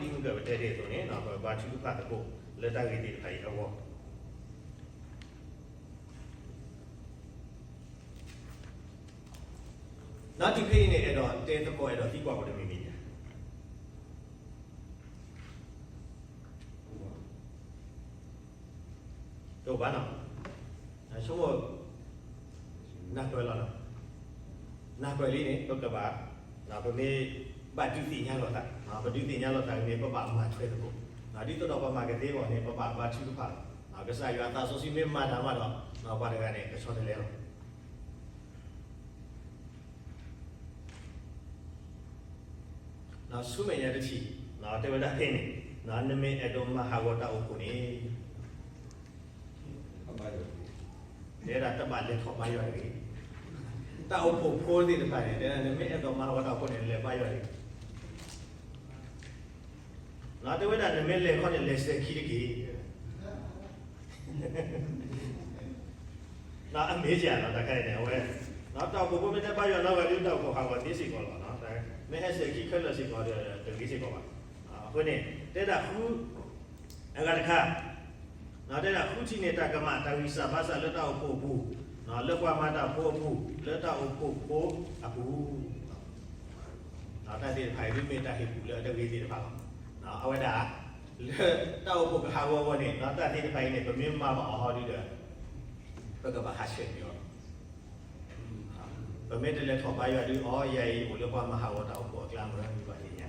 ဒ်မုၢ်ကၢၢ်ပတဲတ့ၢ်အသိးန့ၣ် ပဘါထုကဖၣ်သကိးလၢတၢ်ဂ့ၢ်သ့ၣ်တဖၣ်အံၤအဂီၢ် နတုၤခဲအံၤန့ၣ် အဲၣ်ဒိးတဲသကိး အဲၣ်ဒိးသံကွၢ်ပှၤတမံၤမံၤဧါ. တအိၣ်ဘၣ်နီၤ. ဆိကမိၣ် နၢ်ပၢၢ်လီၤနီၤ. နၢ်ပၢၢ်လံန့ၣ် ပကဘၣ် ပမ့ၢ်ဘၣ်ဒုးသ့ၣ်ညါလိာ်သး ပဒုးသ့ၣ်ညါလိာ်သးန့ၣ် ပဘၣ်မၤထွဲသကိး ဒ်သိးဒီးပမၤကသ့အဂီၢ်န့ၣ် ပဘၣ်ဘါထုကဖၣ်လီၤ. ကစၢ်ယွၤအသးစီဆှံမ့ၢ်မၤတၢ်မးဒီး ပှၤတဂၤန့ၣ် ကဆီတလဲလီၤ. ဆူမဲာ်ညါတထံၣ် တဲဝဲဒၣ်ဖဲန့ၣ် နမ့ၢ်အဲၣ်ဒိးမၤဟးဂီၤတၢ်အိၣ်ဖှိၣ်န့ၣ် ဘါယွၤ တဲဒၣ်တဘၣ်လဲၤထီၣ်ဘါယွၤတဂ့ၤ. တၢ်အိၣ်ဖှိၣ်ဖိသ့ၣ်တဖၣ်န့ၣ် တဲဒၣ်နမ့ၢ်အဲၣ်ဒိးမၤဟးဂီၤတၢ်အိၣ်ဖှိၣ်န့ၣ် လဲၤဘါယွၤတဂ့ၤ. တဲဝဲဒၣ်နမ့ၢ်လဲၤခီန့ၣ် လဲၤစဲၤခံတက့ၢ်. အမ့ၢ်စ့ၢ်ကီးတၢ်ခါအံၤန့ၣ် အဝဲ တၢ်အိၣ်ဖှိၣ်ဖိမ့ၢ်တဲဘါယွၤနီၢ်ဂၤဒုး တၢ်အိၣ်ဖှိၣ်ဟးဂီၤသ့စ့ၢ်ကီးလီၤ. မ့ၢ်ဟဲစဲၤခံခဲလၢာ်စ့ၢ်ကီးဒီး တဂ့ၤစ့ၢ်ကီးဘၣ်. အဃိန့ၣ် တဲဒၣ်ဃု အဂၤတခါ တဲဒၣ်ဃုထံၣ်န့ၢ်တၢ်ကမၣ် တၢ်ဂံၢ်စၢ်ဘါစၢ်လၢတၢ်အိၣ်ဖှိၣ်အပူၤ, လၢပှၤမၤတၢ်ဖိအပူၤ, လၢတၢ်အိၣ်ဖှိၣ်ဖိအပူၤ တၢ်သ့ၣ်တဖၣ်အံၤ ဒ်မ့ၢ်တၢ်ဟ့ၣ်ကူၣ်လၢအတဂ့ၤသ့ၣ်တဖၣ်လီၤ. အဝဲဒၣ် လၢတၢ်အိၣ်ဖှိၣ်ကဟးဂီၤအဂီၢ်န့ၣ် တၢ်သ့ၣ်တဖၣ်အံၤန့ၣ် ပမ့ၢ်မၤဘၣ်အီၤဟီဒုဒီး ပကဘၣ်ဟးဆှဲးကွံာ်အီၤလီၤ. ပမ့ၢ်တလဲၤထီၣ်ဘါယွၤဒုး အီ ယၤအံၤယအိၣ်လၢပှၤမၤဟးဂီၤတၢ်အိၣ်ဖှိၣ်အကျါမ့ၢ် ယဘၣ်သ့ၣ်ညါ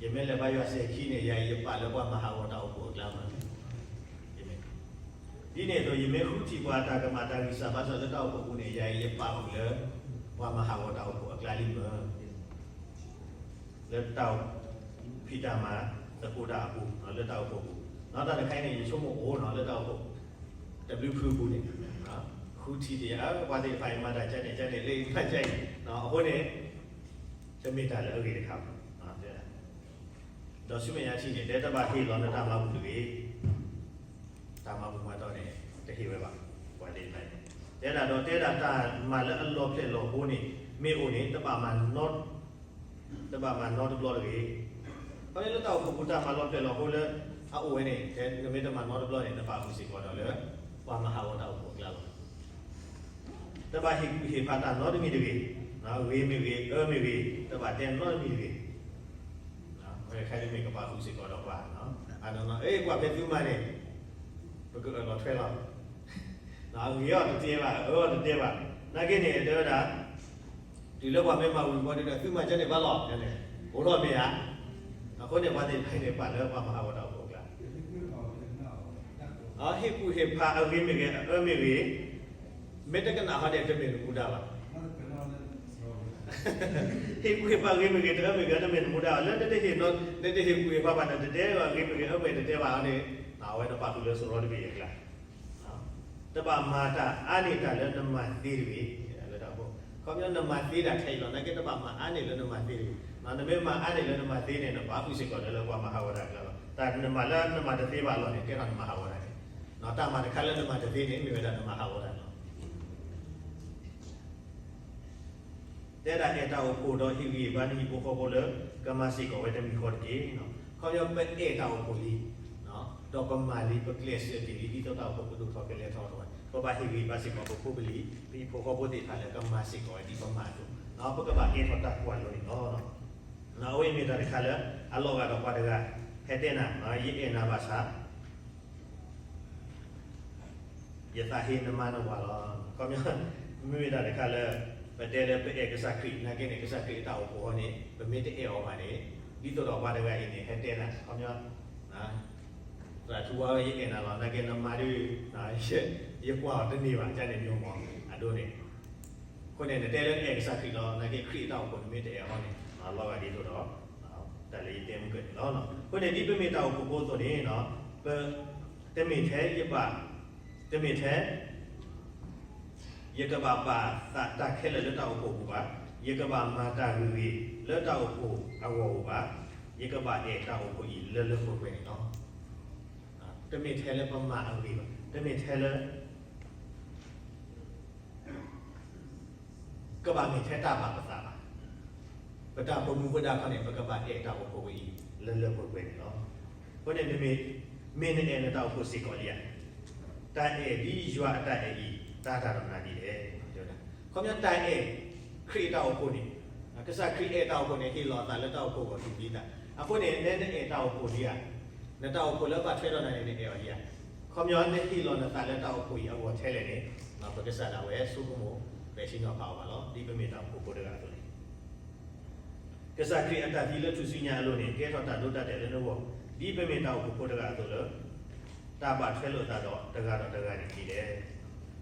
ယမ့ၢ်လဲၤဘါယွၤစဲၤခံန့ၣ် ယၤအံၤယပာ်လၢပှၤမၤဟးဂီၤတၢ်အိၣ်ဖှိၣ်အကျါမ့ၢ် ဒ်န့ၣ်အသိး ယမ့ၢ်ဃုထံၣ်ပှၤအတၢ်ကမၣ် တၢ်ဂံၢ်စၢ်ဘါစၢ်လၢတၢ်အိၣ်ဖှိၣ်အပူၤန့ၣ် ယၤအံၤယပာ်ဃုာ်လၢ ပှၤမၤဟးဂီၤတၢ်အိၣ်ဖှိၣ်အကျါလံမ့ၢ် လၢတၢ်ဖံးတၢ်မၤ သကိးတၢ်အပူၤ လၢတၢ်အိၣ်ဖှိၣ်အပူၤ တၢ်တခါအံၤန့ၣ် ယဆိကမိၣ်အိၣ်လၢတၢ်အိၣ်ဖှိၣ် တဘျုးဖုအပူၤန့ၣ် ဃုထံၣ်တယၤ ပှၤသ့ၣ်တဖၣ်အံၤမၤတၢ်ကဲန့ၣ် ကဲန့ၣ် လၢအံၤမၤကဲအံၤ အဃိန့ၣ် တမ့ၢ်တၢ်လၢအဂ့ၤတခါဘၣ်. ဒီးဆူမဲာ်ညါထံၣ်န့ၣ် တဲတဘၣ်ဟ့ၣ်လီၤနတၢ်မၤဘူၣ်တဂ့ၤ. တၢ်မၤဘူၣ်မၤတီၢ်န့ၣ် တဟ့ၣ်ဝဲဘၣ် ပှၤသ့ၣ်တဖၣ်အံၤ တဲဒၣ်ဒီးတဲဒၣ်တၢ်မၤလၢအလီၤဖျဲၣ်လီၤဟိန့ၣ် မ့ၢ်အိၣ်န့ၣ် တဘၣ်မၤနီတဘျီတဂ့ၤ. ခီဖျိလၢတၢ်အိၣ်ဖှိၣ်ပူၤတၢ်မၤလီၤဖျဲၣ်လီၤဟိလၢအအိၣ်ဝဲန့ၣ် နမ့ၢ်တမၤနီတဘျီန့ၣ် နဘၣ်ဃုာ်စ့ၢ်ကီးဒီးလၢ ပှၤမၤဟးဂီၤတၢ်အိၣ်ဖှိၣ်အကျါလီၤ. တဘၣ်ဟ့ၣ်ကူၣ်ဟ့ၣ်ဖးတၢ်နီတမံၤတဂ့ၤ. ဂ့ၤမ့ၢ်ဂ့ၤ အၢမ့ၢ်ဂ့ၤ တဘၣ်တဲနီတမံၤတဂ့ၤ. ခဲအံၤမ့ၢ်ကဘၣ်ဃုာ်စ့ၢ်ကီးဒီးပှၤ အနီၢ်နီၢ် အဲ ကွၢ်ဖဲသုမၤန့ၣ် ပကအၢၣ်လီၤထွဲလီၤ. အဂ့ၤအီၤတတဲဘၣ် အအၢအီၤတတဲဘၣ်. နာ်က့န့ၣ် တဲဝဲဒၣ် တုၤလၢပှၤမ့ၢ်မၤဝံၤဘီဒုဒီး သုမၤကဲန့ၣ်ဘၣ်လီၤ န့ၣ် အိၣ်ထီၣ်မ့ၢ်ဧါ. အဃိန့ၣ် ပှၤသ့ၣ်တဖၣ်န့ၣ် ပာ်လၢပှၤမၤဟးဂီၤတၢ်အိၣ်ဖှိၣ်အကျါ ဟ့ၣ်ကူၣ်ဟ့ၣ်ဖးအဂ့ၤမ့ၢ်ဂ့ၤ အအၢမ့ၢ်ဂ့ၤ မ့ၢ်တကနၣ်ဟီန့ၣ် တမ့ၢ်နမူဒါဘၣ်. ဟ့ၣ်ကူၣ်ဟ့ၣ်ဖးအဂ့ၤမ့ၢ်ဂ့ၤ တအၢမ့ၢ်ဂ့ၤ တမ့ၢ်နမူဒါဘၣ်. လၢနတဟ့ၣ် နတဟ့ၣ်ကူၣ်ဟ့ၣ်ဖးဘၣ်န့ၣ် တတဲဘၣ်အဂ့ၤမ့ၢ်ဂ့ၤ အၢမ့ၢ်တတဲဘၣ်န့ၣ် အဝဲနပာ်ဃုာ်လၢစရီတဘ့ၣ်အကျါ တဘၣ်မၤတၢ်အါန့ၢ်တၢ်လၢနမၤသ့တဂ့ၤ. လၢတၢ်အိၣ်ဖှိၣ် ခီပညီနမၤသ့တၢ်ခဲအံၤလီၤ နာ်က့တဘၣ်မၤအါန့ၢ်လၢနမၤသ့တဂ့ၤ. နမ့ၢ်မၤအါန့ၢ်လၢနမၤသ့န့ၣ် နဘၣ်ဃုာ်စ့ၢ်ကီးဒီးလၢပှၤမၤဟးဂီၤတၢ်အကျါလီၤ. တၢ်နမၤလၢနမၤတသ့ဘၣ်အလီၢ်န့ၣ် ကဲထီၣ်နမၤဟးဂီၤတၢ်န့ၣ် တၢ်မၤတခါလၢနမၤတသ့န့ၣ် မ့ၢ်ဝဲဒၣ်နမၤဟးဂီၤတၢ်န့ၣ်လီၤ. တဲဒၣ်အဲၣ်တၢ်အိၣ်ဖှိၣ်ဒီးဟ့ၣ်ဂံၢ်ဟ့ၣ်ဘါနဟံၣ်ဖိဃီဖိလၢ ကမၤစ့ၢ်ကီးဝဲတမံၤဃီတက့ၢ်. ခီပညီပအဲၣ်တၢ်အိၣ်ဖှိၣ်လံ ဒီးပမၤလံ ပကျဲးစၢးက့ၤလံ ဒ်သိးတၢ်အိၣ်ဖှိၣ်ကဒိၣ်ထီၣ်ကလဲၤထီၣ်ထီၣ်ဝဲ ပဘၣ်ဟ့ၣ်ဂံၢ်ဟ့ၣ်ဘါစ့ၢ်ကီးပဖိပလံၤ ပဟံၣ်ဖိဃီဖိသ့ၣ်တဖၣ်လၢကမၤစ့ၢ်ကီးဝဲဒ်ပမၤအသိး ပကဘၣ်ကဲထီၣ်တၢ်ကွၢ်လိန့ၣ်လီၤ. အဝဲအံၤမ့ၢ်တၢ်တခါလၢ အလီၤဂာ်ဒီးပှၤတဂၤ ဟဲတဲနၤ ယအဲၣ်နၤဘၣ်ဆၣ် ယသးဟ့နမါနဝၤလီၤ. ခီပညီ မ့မ့ၢ်တၢ်တခါလၢ ပတဲလၢပအဲၣ်ကစၢ်ခရံာ် နာ်က့န့ၣ် ကစၢ်ခရံာ်အတၢ်အိၣ်ဖှိၣ်အီၤန့ၣ် ပမ့ၢ်တအဲၣ်အီၤဘၣ်န့ၣ် ဒ်သိးဒီးပှၤတဂၤအံၤန့ၣ် ဟဲတဲနၤ ခီပညီ သရၣ်ထူဝါဧၢ ယအဲၣ်နၤလီၤ နာ်က့နမါဒုး ယကွၢ်အီၤတန့ၢ်ဘၣ် ကန့ၣ်မ့ၢ်မ့ၢ်အဒိန့ၣ် အဃိန့ၣ် နတဲလၢနအဲၣ်ကစၢ်ခရံာ်လီၤ နာ်က့ခရံာ်အတၢ်အိၣ်ဖှိၣ်နမ့ၢ်တအဲၣ်အီၤန့ၣ် လီၤဂာ်ဒ်သိးဒီး တၢ်လၢယတဲမုၢ်ကၢၢ်န့ၣ်လီၤ. အဃိန့ၣ် ဒ်ပမ့ၢ်တၢ်အိၣ်ဖှိၣ်ဖိအသိးန့ၣ် ပ တမ့ၢ်ထဲယဘၣ် တမ့ၢ်ထဲ ယကဘၣ်ပာ်သးတၢ်ခဲလၢာ်လၢတၢ်အိၣ်ဖှိၣ်အပူၤဘၣ်. ယကဘၣ်မၤတၢ်ဂ့ၤဂ့ၤလၢတၢ်အိၣ်ဖှိၣ်အဂီၢ်ဧိၤဘၣ်. ယကဘၣ်အဲၣ်တၢ်အိၣ်ဖှိၣ်အံၤလၢလၢပှဲၤပှဲၤန့ၣ်လီၤ. တမ့ၢ်ထဲလၢပမၤအဂ့ၤဘၣ်. တမ့ၢ်ထဲလၢ ကဘၣ်မ့ၢ်ထဲတၢ်ဘၣ်ပသးဘၣ်. ပတၢ်ပမူပဒါခီန့ၣ် ပကဘၣ်အဲၣ်တၢ်အိၣ်ဖှိၣ်ဝဲအံၤ လၢလၢပှဲၤပှဲၤန့ၣ်လီၤ. အဃိန့ၣ် မ့ၢ်နအဲၣ်နတၢ်အိၣ်ဖှိၣ်စ့ၢ်ကီးလံဧါ. တၢ်အဲၣ်ဒ်ယွၤအတၢ်အဲၣ်အံၤ တၢ်တၢ်တမၤဒ်လဲၣ်. ခီပညီတၢ်အဲၣ် ခရံာ်အတၢ်အိၣ်ဖှိၣ်န့ၣ် ကစၢ်ခရံာ်အဲၣ်တၢ်အိၣ်ဖှိၣ်န့ၣ် ဟ့ၣ်လီၤအသးလၢတၢ်အိၣ်ဖှိၣ်အဂီၢ် သူၣ်ကံသး. အဃိန့ၣ် နအဲၣ်တၢ်အိၣ်ဖှိၣ်လံဧါ. နတၢ်အိၣ်ဖှိၣ်လၢဘၣ်ထွဲဒီးနၤန့ၣ် နအဲၣ်အီၤလံဧါ. ခီပညီနဟ့ၣ်လီၤနသးလၢတၢ်အိၣ်ဖှိၣ်အံၤအဂီၢ်ထဲလဲၣ်န့ၣ် ပကစၢ်ဒၣ်ဝဲဆိကမိၣ် ပဲာ်ထံနီၤဖးအီၤဘၣ်လီၤ. ဒ်ပမ့ၢ်တၢ်အိၣ်ဖှိၣ်ဖိတဂၤအသိးန့ၣ် ကစၢ်ခရံာ်အတၢ်သံလၢထူၣ်စုညါအလိၤန့ၣ် ကဲထီၣ်တၢ်ဒိတၢ်တဲာ်လၢနဂီၢ် ဒ်ပမ့ၢ်တၢ်အိၣ်ဖှိၣ်ဖိတဂၤအသိးလၢ တၢ်ဘၣ်ထွဲလိာ်သးဒီးတဂၤဒီးတဂၤန့ၣ်ဒ်လဲၣ်.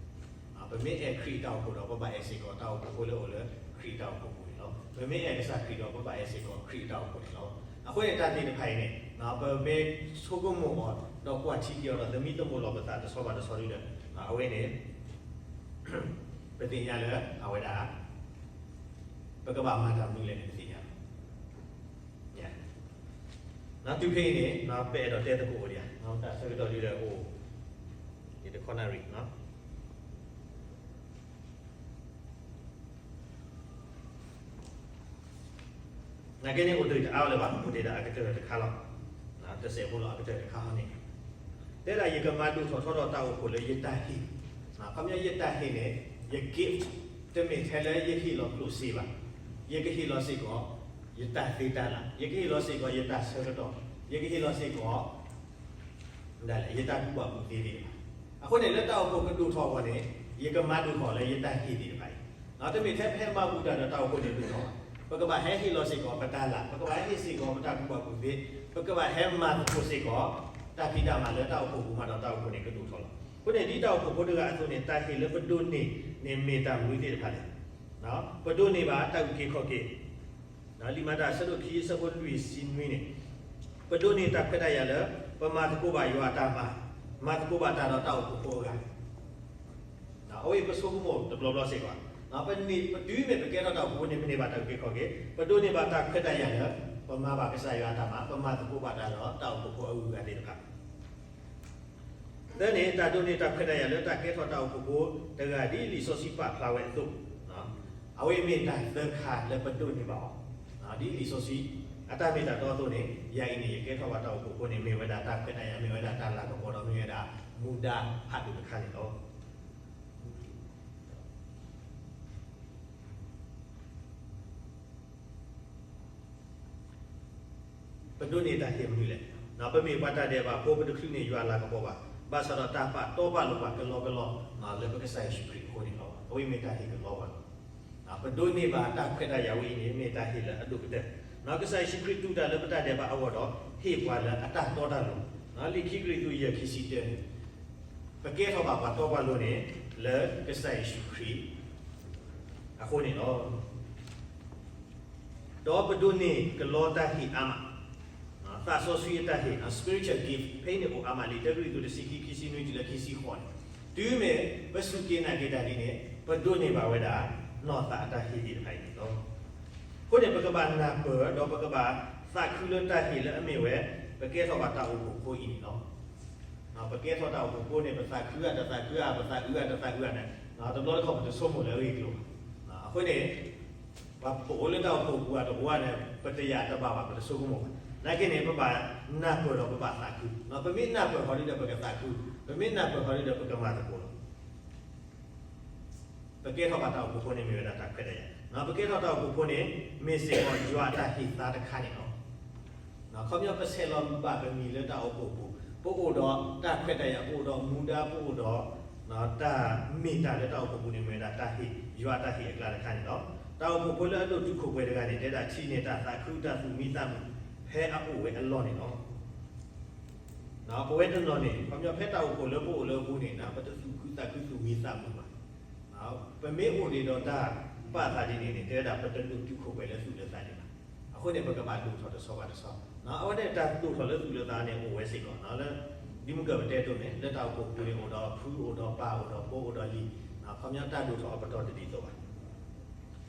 ပမ့ၢ်အဲၣ်ခရံာ်အတၢ်အိၣ်ဖှိၣ်ဒီး ပဘၣ်အဲၣ်စ့ၢ်ကီးတၢ်အိၣ်ဖှိၣ်ဖိလၢအိၣ်လၢခရံာ်အတၢ်အိၣ်ဖှိၣ်အပူၤန့ၣ်လီၤ. ပမ့ၢ်အဲၣ်ကစၢ်ခရံာ်ဒီး ပဘၣ်အဲၣ်စ့ၢ်ကီးခရံာ်အတၢ်အိၣ်ဖှိၣ်န့ၣ်လီၤ. အဃိန့ၣ်တၢ်သ့ၣ်တဖၣ်အံၤန့ၣ် ပမ့ၢ်ဆိကမိၣ်အီၤ ဒီးကွၢ်ထံက့ၤအီၤဒီး သမံသမိးလီၤပသးတဆီဘၣ်တဆီဒုဒီး အဝဲန့ၣ် ပသ့ၣ်ညါလၢအဝဲဒၣ် ပကဘၣ်မၤတၢ်မနုၤလဲၣ်န့ၣ် ပသ့ၣ်ညါလီၤ. တုၤဖဲအံၤန့ၣ် ပအဲၣ်ဒိးတဲသကိးအိၣ်ဒံးဧါ, တၢ်ဆၢကတီၢ်ဒုဒီးအိၣ် ယတခီနၣ်ရံၣ် နာ်က့န့ၣ် အိၣ်တ့ၢ်တအါလၢၤဘၣ်, အိၣ်တ့ၢ်ဒၣ်အကတၢၢ်တခါလီၤ. တစဲးဖိလီၤ အကတၢၢ်တခါဟီန့ၣ် တဲဒၣ်ယကမၤဒိၣ်ထီၣ်ထီထီၣ်တၢ်အိၣ်ဖှိၣ်လၢယတၢ်ဟ့ၣ်, ခီပညီယတၢ်ဟ့ၣ်န့ၣ် ယ gift တမ့ၢ်ထဲလၢယဟ့ၣ်လီၤကျိၣ်စ့ဘၣ်. ယကဟ့ၣ်လီၤစ့ၢ်ကီး ယတၢ်သ့တၢ်လၢ်, ယကဟ့ၣ်လီၤစ့ၢ်ကီးယတၢ်ဆၢကတီၢ်, ယကဟ့ၣ်လီၤစ့ၢ်ကီး ဒၣ်လဲာ် ယတၢ်ကူၣ်ဘၣ်ကူၣ်သ့သ့ၣ်တဖၣ်. အဃိန့ၣ် လၢတၢ်အိၣ်ဖှိၣ်ကဒိၣ်ထီၣ်အဂီၢ်န့ၣ် ယကမၤဒိၣ်ထီၣ်လၢယတၢ်ဟ့ၣ်သ့ၣ်တဖၣ်အံၤ, တမ့ၢ်ထဲဖဲမၤဘူၣ်တၢ်ဒီးတၢ်အိၣ်ဖှိၣ်န့ၣ်ဒိၣ်ထီၣ်ဘၣ်. ပကဘၣ်ဟဲဟ့ၣ်လီၤစ့ၢ်ကီးပတၢ်လၢ်, ပကဘၣ်ဟဲဟ့ၣ်စ့ၢ်ကီးပတၢ်ကူၣ်ဘၣ်ကူၣ်သ့, ပကဘၣ်ဟဲမၤသကိးစ့ၢ်ကီး တၢ်ဖံးတၢ်မၤလၢတၢ်အိၣ်ဖှိၣ်ပူၤမးဒီးတၢ်အိၣ်ဖှိၣ်န့ၣ်ကဒိၣ်ထီၣ်လီၤ. အဃိန့ၣ် ဒ်တၢ်အိၣ်ဖှိၣ်ဖိတဂၤအသိးန့ၣ် တၢ်ဟ့ၣ်လၢပဒိးန့ၢ်န့ၣ် မ့ၢ်တၢ်မနုၤသ့ၣ်တဖၣ်လဲၣ်. ပဒိးန့ၢ်ဘၣ်တၢ်အုၣ်က့ၤခီၣ်က့ၤ လံာ်မၤတၢ်အဆၢဒိၣ်ခံအဆၢဖိလွံၢ်ဆံနွံန့ၣ်, ပဒိးန့ၢ်တၢ်ခွဲးတၢ်ယာ်လၢ ပမၤသကိးဘၣ်ယွၤအတၢ်မၤ, မၤသကိးဘၣ်တၢ်ဒီးတၢ်အိၣ်ဖှိၣ်ဖိအဂၤ, အဝဲအံၤပဆိကမိၣ်တဘျီဘျီစ့ၢ်ကီး, ပတုၤမ့ၢ်ပကဲထီၣ်တၢ်အိၣ်ဖှိၣ်ဖိန့ၣ် ပန့ၢ်ဘၣ်တၢ်အုၣ်က့ၤခီၣ်က့ၤ, ပဒိးန့ၢ်ဘၣ်တၢ်ခွဲးတၢ်ယာ်လၢ ပမၤဘၣ်ကစၢ်ယွၤအတၢ်မၤ, ပမၤသကိးဘၣ်တၢ်ဒီးတၢ်အိၣ်ဖှိၣ်ဖိအဂုၤအဂၤသ့ၣ်တဖၣ် သၢန့ၣ် တၢ်ဒိးန့ၢ်တၢ်ခွဲးတၢ်ယာ်လၢတၢ်ကဲထီၣ်တၢ်အိၣ်ဖှိၣ်ဖိတဂၤဒ်လံာ်စီဆှံပာ်ဖျါဝဲအသိး, အဝဲမ့ၢ်တၢ်သၢခါလၢပဒိးန့ၢ်ဘၣ်အီၤ, ဒ်လံာ်စီဆှံအတၢ်မ့ၢ်တၢ်တီအသိးန့ၣ် ယၤအံၤန့ၣ် ယကဲထီၣ်ဘၣ်တၢ်အိၣ်ဖှိၣ်ဖိန့ၣ် မ့ၢ်ဝဲဒၣ်တၢ်ခွဲးတၢ်ယာ် မ့ၢ်ဝဲဒၣ်တၢ်လၤကပီၤဒီးမ့ၢ်ဝဲဒၣ်မူဒါဖးဒိၣ်တခါန့ၣ်လီၤ. ပဒိးန့ၢ်တၢ်ဟ့ၣ်မနုၤလဲၣ်. ပမ့ၢ်ပှၤတၢ်ဒဲးဘးဖိ ပတချုးန့ၢ်ယွၤလၤကပီၤဘၣ်, ဘၣ်ဆၣ်ဒီးတၢ်ပာ်တီပာ်လိၤပှၤကလီကလီ လၢပကစၢ်ယ့ၣ်ၡူးခရံာ်အဃိန့ၣ်လီၤ. အဝဲမ့ၢ်တၢ်ဟ့ၣ်ကလီပှၤလီၤ. ပဒိးန့ၢ်ဘၣ်တၢ်ခွဲးတၢ်ယာ်ဝဲအံၤန့ၣ် မ့ၢ်တၢ်ဟ့ၣ်လၢအဒိၣ်ကတၢၢ်, ကစၢ်ယ့ၣ်ၡူးခရံာ်တူၢ်တၢ်လၢပတၢ်ဒဲးဘးအဂီၢ်ဒီး ဟ့ၣ်ပှၤလၢအတၢ်တီတၢ်လိၤ, လံာ်ခံကရံၣ်သူး ယဲၢ် ခံဆံတၢန့ၣ် ပကဲထီၣ်ဘၣ်ပှၤတီပှၤလိၤန့ၣ် လၢကစၢ်ယ့ၣ်ၡူးခရံာ်အဃိန့ၣ်လီၤ. ဒီးပဒိးန့ၢ်ကလီတၢ်ဟ့ၣ်အါမး, သးစီဆှံအတၢ်ဟ့ၣ် spiritual gift ဖဲအံၤန့ၣ်အိၣ်အါမးလံ တၢကရံၣ်သူး တဆံခံ ခံဆံနွံတုၤလၢခံဆံဃိးန့ၣ်, တုၤမ့ၢ်ပစူၢ်က့ၤနာ်က့ၤတၢ်ဒ်န့ၣ် ပဒိးန့ၢ်ဘၣ်ဝဲဒၣ် နီၢ်သးအတၢ်ဟ့ၣ်သ့ၣ်တဖၣ်အံၤန့ၣ်လီၤ. အဃိန့ၣ် ပကဘၣ်နၢ်ပၢၢ်ဒီးပကဘၣ်သးခုလၢတၢ်ဟ့ၣ်လၢအမ့ၢ်ဝဲ ပကဲထီၣ်ဘၣ်တၢ်အိၣ်ဖှိၣ်ဖိအံၤန့ၣ်လီၤ. ပကဲထီၣ်တၢ်အိၣ်ဖှိၣ်ဖိန့ၣ် ပသးခုဧါတသးခုဧါ ပသးအုးဧါတသးအုးဧါန့ၣ် တဘျီတခီၣ်ပတဆိကမိၣ်လၢအဂ့ၢ်အကျိၤဘၣ်. အဃိန့ၣ် ပအိၣ်လၢတၢ်အိၣ်ဖှိၣ်ပူၤဧါတအိၣ်ဧါန့ၣ် ပတယာ်တဘၣ်ဘၣ် ပတဆိကမိၣ်ဘၣ်. နာ်က့န့ၣ် ပဘၣ်နၢ်ပၢၢ်ဒီးပဘၣ်သးခု, ပမ့ၢ်နၢ်ပၢၢ်ဃီၤဒုဒီးပကသးခု, ပမ့ၢ်နၢ်ပၢၢ်ဃီၤဒုဒီးပကမၤသကိးလီၤ. ပကဲထီၣ်ဘၣ်တၢ်အိၣ်ဖှိၣ်ဖိန့ၣ်မ့ၢ်ဝဲဒၣ်တၢ်ခွဲးတၢ်ယာ်, ပကဲထီၣ်တၢ်အိၣ်ဖှိၣ်ဖိန့ၣ် မ့ၢ်စ့ၢ်ကီးယွၤအတၢ်ဟ့ၣ်သါတခါန့ၣ်လီၤ. ခီပညီပဆဲးလီၤဘၣ်ပမံၤလၢတၢ်အိၣ်ဖှိၣ်ပူၤ, ပအိၣ်ဒီးတၢ်ခွဲးတၢ်ယာ် ပအိၣ်ဒီးမူဒါ ပအိၣ်ဒီး တၢ်မ့ၢ်တၢ်လၢတၢ်အိၣ်ဖှိၣ်ပူၤန့ၣ် မ့ၢ်ဝဲဒၣ်တၢ်ဟ့ၣ်, ယွၤအတၢ်ဟ့ၣ်အကျါတခါန့ၣ်လီၤ. တၢ်အိၣ်ဖှိၣ်ဖိလၢအဒိၣ်တုာ်ခိၣ်ပှဲၤတဂၤန့ၣ် တဲဒၣ်ထံၣ်န့ၢ်တၢ်သးခု တၢ်သူၣ်မံသးမုာ် ဖဲအအိၣ်ဝဲအလီၢ်န့ၣ်လီၤ. ပဝဲတနီၤန့ၣ် ခီပညီဖဲတၢ်အိၣ်ဖှိၣ်လၢပအိၣ်လၢအပူၤန့ၣ် ပတသူၣ်ခုသးခုသူၣ်မံသးမုာ်ဘၣ်. ပမ့ၢ်အိၣ်ဒံးဒီးတၢ်ပာ်သးဒ်န့ၣ်န့ၣ် တဲဝဲဒၣ်ပတဒိၣ်တုာ်ခိၣ်ပှဲၤလၢသူၣ်လၢသးဒံးဘၣ်. အဃိန့ၣ် ပကဘၣ်ဒိၣ်ထီၣ်တဆီဘၣ်တဆီ, အဝဲန့ၣ်တၢ်ဒိၣ်ထီၣ်လၢသူၣ်လၢသးန့ၣ် အိၣ်ဝဲစ့ၢ်ကီးလၢ ဒ်မုၢ်ကၢၢ်ပတဲတိၤန့ၣ် လၢတၢ်အိၣ်ဖှိၣ်ပူၤန့ၣ် အိၣ်ဒီးဖု အိၣ်ဒီးပၢ် အိၣ်ဒီးဖိ အိၣ်ဒီးလံၤ, ခီပညီတၢ်ဒိၣ်ထီၣ်အပတီၢ်တဒ်သိးဘၣ်.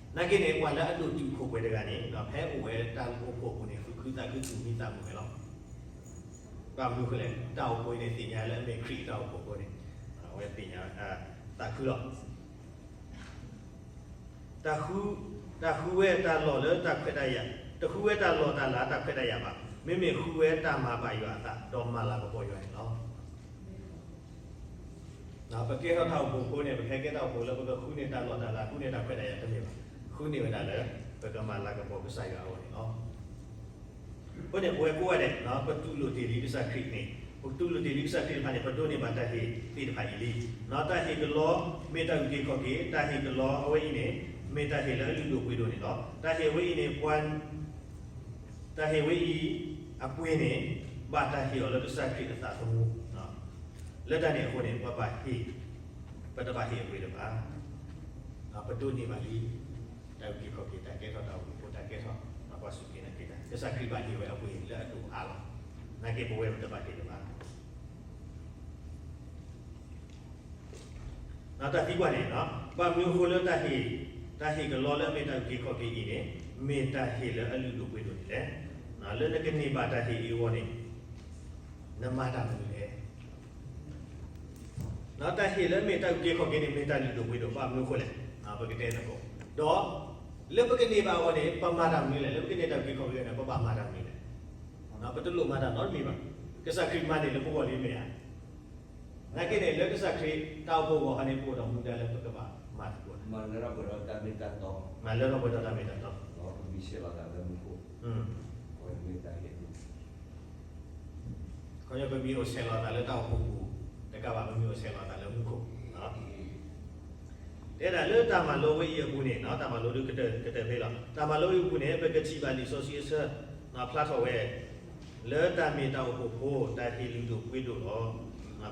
နာ်က့န့ၣ် ပှၤလၢအဒိၣ်တုာ်ခိၣ်ပှဲၤတဂၤန့ၣ် ဖဲအိၣ်ဝဲတၢ်အိၣ်ဖှိၣ်ပူၤန့ၣ် သူၣ်ခုသးခုသူၣ်မံသးမုာ်ဝဲလီၤ. ဘၣ်မနုၤဃိလဲၣ်, တၢ်အိၣ်ဖှိၣ်အံၤန့ၣ် သ့ၣ်ညါလၢအမ့ၢ်ခရံာ်အတၢ်အိၣ်ဖှိၣ်အဃိန့ၣ် အဝဲသ့ၣ်ညါ သးခုလီၤ. တၢ်ဃု, တၢ်ဃုဝဲတၢ်လီၢ်လၢတၢ်ခွဲးတၢ်ယာ်, တဃုဝဲတၢ်လီၢ်တၢ်လၤတၢ်ခွဲးတၢ်ယာ်ဘၣ်. မ့မ့ၢ်ဃုဝဲတၢ်မၤဘၣ်ယွၤအသး ဒီးမၤလၤကပီၤယွၤန့ၣ်လီၤ. ပကဲထီၣ်တၢ်အိၣ်ဖှိၣ်ဖိန့ၣ် ပကဟဲကဲတၢ်အိၣ်ဖှိၣ်လၢပကဃုန့ၢ်တၢ်လီၢ်တၢ်လၤ ဃုန့ၢ်တၢ်ခွဲးတၢ်ယာ်တမ့ၢ်ဘၣ်. ဃုန့ၢ်ဝဲဒၣ်လၢ ပကမၤလၤကပီၤကစၢ်ယွၤအဂီၢ်န့ၣ်လီၤ. အဃိန့ၣ် ပဝဲကိးဂၤဒဲး ပတူၢ်လိာ်တ့ၢ်လံကစၢ်ခရံာ်န့ၣ်, ပတူၢ်လိာ်တ့ၢ်လံကစၢ်ခရံာ်တဖၣ်န့ၣ် ပဒိးန့ၢ်ဘၣ်တၢ်ဟ့ၣ်သ့ၣ်တဖၣ်အံၤလံ. တၢ်ဟ့ၣ်ကလီ မ့ၢ်တၢ်အုၣ်က့ၤခီၣ်က့ၤ, တၢ်ဟ့ၣ်ကလီအဝဲအံၤန့ၣ် မ့ၢ်တၢ်ဟ့ၣ်လၢအလုၢ်ဒိၣ်ပှ့ၤဒိၣ်န့ၣ်လီၤ. တၢ်ဟ့ၣ်အဝဲအံၤန့ၣ် ပှၤ တၢ်ဟ့ၣ်ဝဲအံၤ အပှ့ၤန့ၣ် ဘၣ်တၢ်ဟ့ၣ်အီၤလၢကစၢ်ခရံာ်အသးသမူ, လၢတၢ်န့ၣ်အဃိန့ၣ် ပဘၣ်ဟ့ၣ်, ပတဘၣ်ဟ့ၣ်အပှ့ၤလၢၤဘၣ်. ပဒိးန့ၢ်ဘၣ်လံ တၢ်အုၣ်က့ၤခီၣ်က့ၤ တၢ်ကဲထီၣ်တၢ်အိၣ်ဖှိၣ်ဖိ တၢ်ကဲထီၣ် ပှၤစူၢ်က့ၤနာ်က့ၤတၢ် ကစၢ်ခရံာ်ဘၣ်ဟ့ၣ်ဝဲအပှ့ၤလၢအဒိၣ်အါလီၤ. နာ်က့ပဝဲပတဘၣ်ဟ့ၣ်လၢၤဘၣ်. တၢ်သံကွၢ်န့ၣ်, ဘၣ်မနုၤအဃိလၢတၢ်ဟ့ၣ်, တၢ်ဟ့ၣ်ကလီလၢအမ့ၢ်တၢ်အုၣ်က့ၤခီၣ်က့ၤအံၤန့ၣ် မ့ၢ်တၢ်ဟ့ၣ်လၢအလုၢ်ဒိၣ်ပှ့ၤဒိၣ်န့ၣ်လဲၣ်. လၢနကန့ၢ်ဘၣ်တၢ်ဟ့ၣ်အံၤအဂီၢ်န့ၣ် နမၤတၢ်မနုၤလဲၣ်. တၢ်ဟ့ၣ်လၢမ့ၢ်တၢ်အုၣ်က့ၤခီၣ်က့ၤန့ၣ် မ့ၢ်တၢ်လုၢ်ဒိၣ်ပှ့ၤဒိၣ် ဘၣ်မနုၤအဃိလဲၣ်. ပကတဲသကိး, ဒီးလၢပကန့ၢ်ဘၣ်အဂီၢ်န့ၣ် ပမၤတၢ်မနုၤလဲၣ်. လၢပကန့ၢ်တၢ်အုၣ်က့ၤခီၣ်က့ၤန့ၣ် ပဘၣ်မၤတၢ်မနုၤလဲၣ်. ပတလိၣ်မၤတၢ်နီတမံၤဘၣ်. ကစၢ်ခရံာ်မၤန့ၢ်လၢပဂီၢ်လံမ့ၢ်ဧါ. နာ်က့န့ၣ် လၢကစၢ်ခရံာ်တၢ်အိၣ်ဖှိၣ်အဂီၢ်ဟီန့ၣ် ပအိၣ်ဒီးမူဒါလၢပကဘၣ်မၤသကိးတၢ်, မၤလၢထီၣ်ပှဲၤဒီးတၢ်မ့ၢ်တၢ်တီ, မၤလၢထီၣ်ပှဲၤဒီးတၢ်မ့ၢ်တၢ်တီ, ပမ့ၢ်ဆဲးလီၤသးလၢမူခိၣ်, အဝဲမ့ၢ်တၢ်ဟ့ၣ်ဒိၣ် ခီဖျိပမ့ၢ်အိၣ်ဆဲးလီၤသးလၢတၢ်အိၣ်ဖှိၣ်ပူၤတကးဘၣ် ပမ့ၢ်အိၣ်ဆဲးလီၤသးလၢမူခိၣ်. တဲဒၣ်လၢတၢ်မၤလိဝဲအံၤအပူၤန့ၣ်, တၢ်မၤလိဒုးကတၢၢ်ဖဲလီၤ. တၢ်မၤလိအံၤအပူၤန့ၣ် ပကထံၣ်ဘၣ်လံာ်စီဆှံအဆၢဖျါထီၣ်ဝဲ လၢတၢ်မ့ၢ်တၢ်အိၣ်ဖှိၣ်ဖိ တၢ်ဟ့ၣ်လုၢ်ဒိၣ်ပှ့ၤဒိၣ်လီၤ.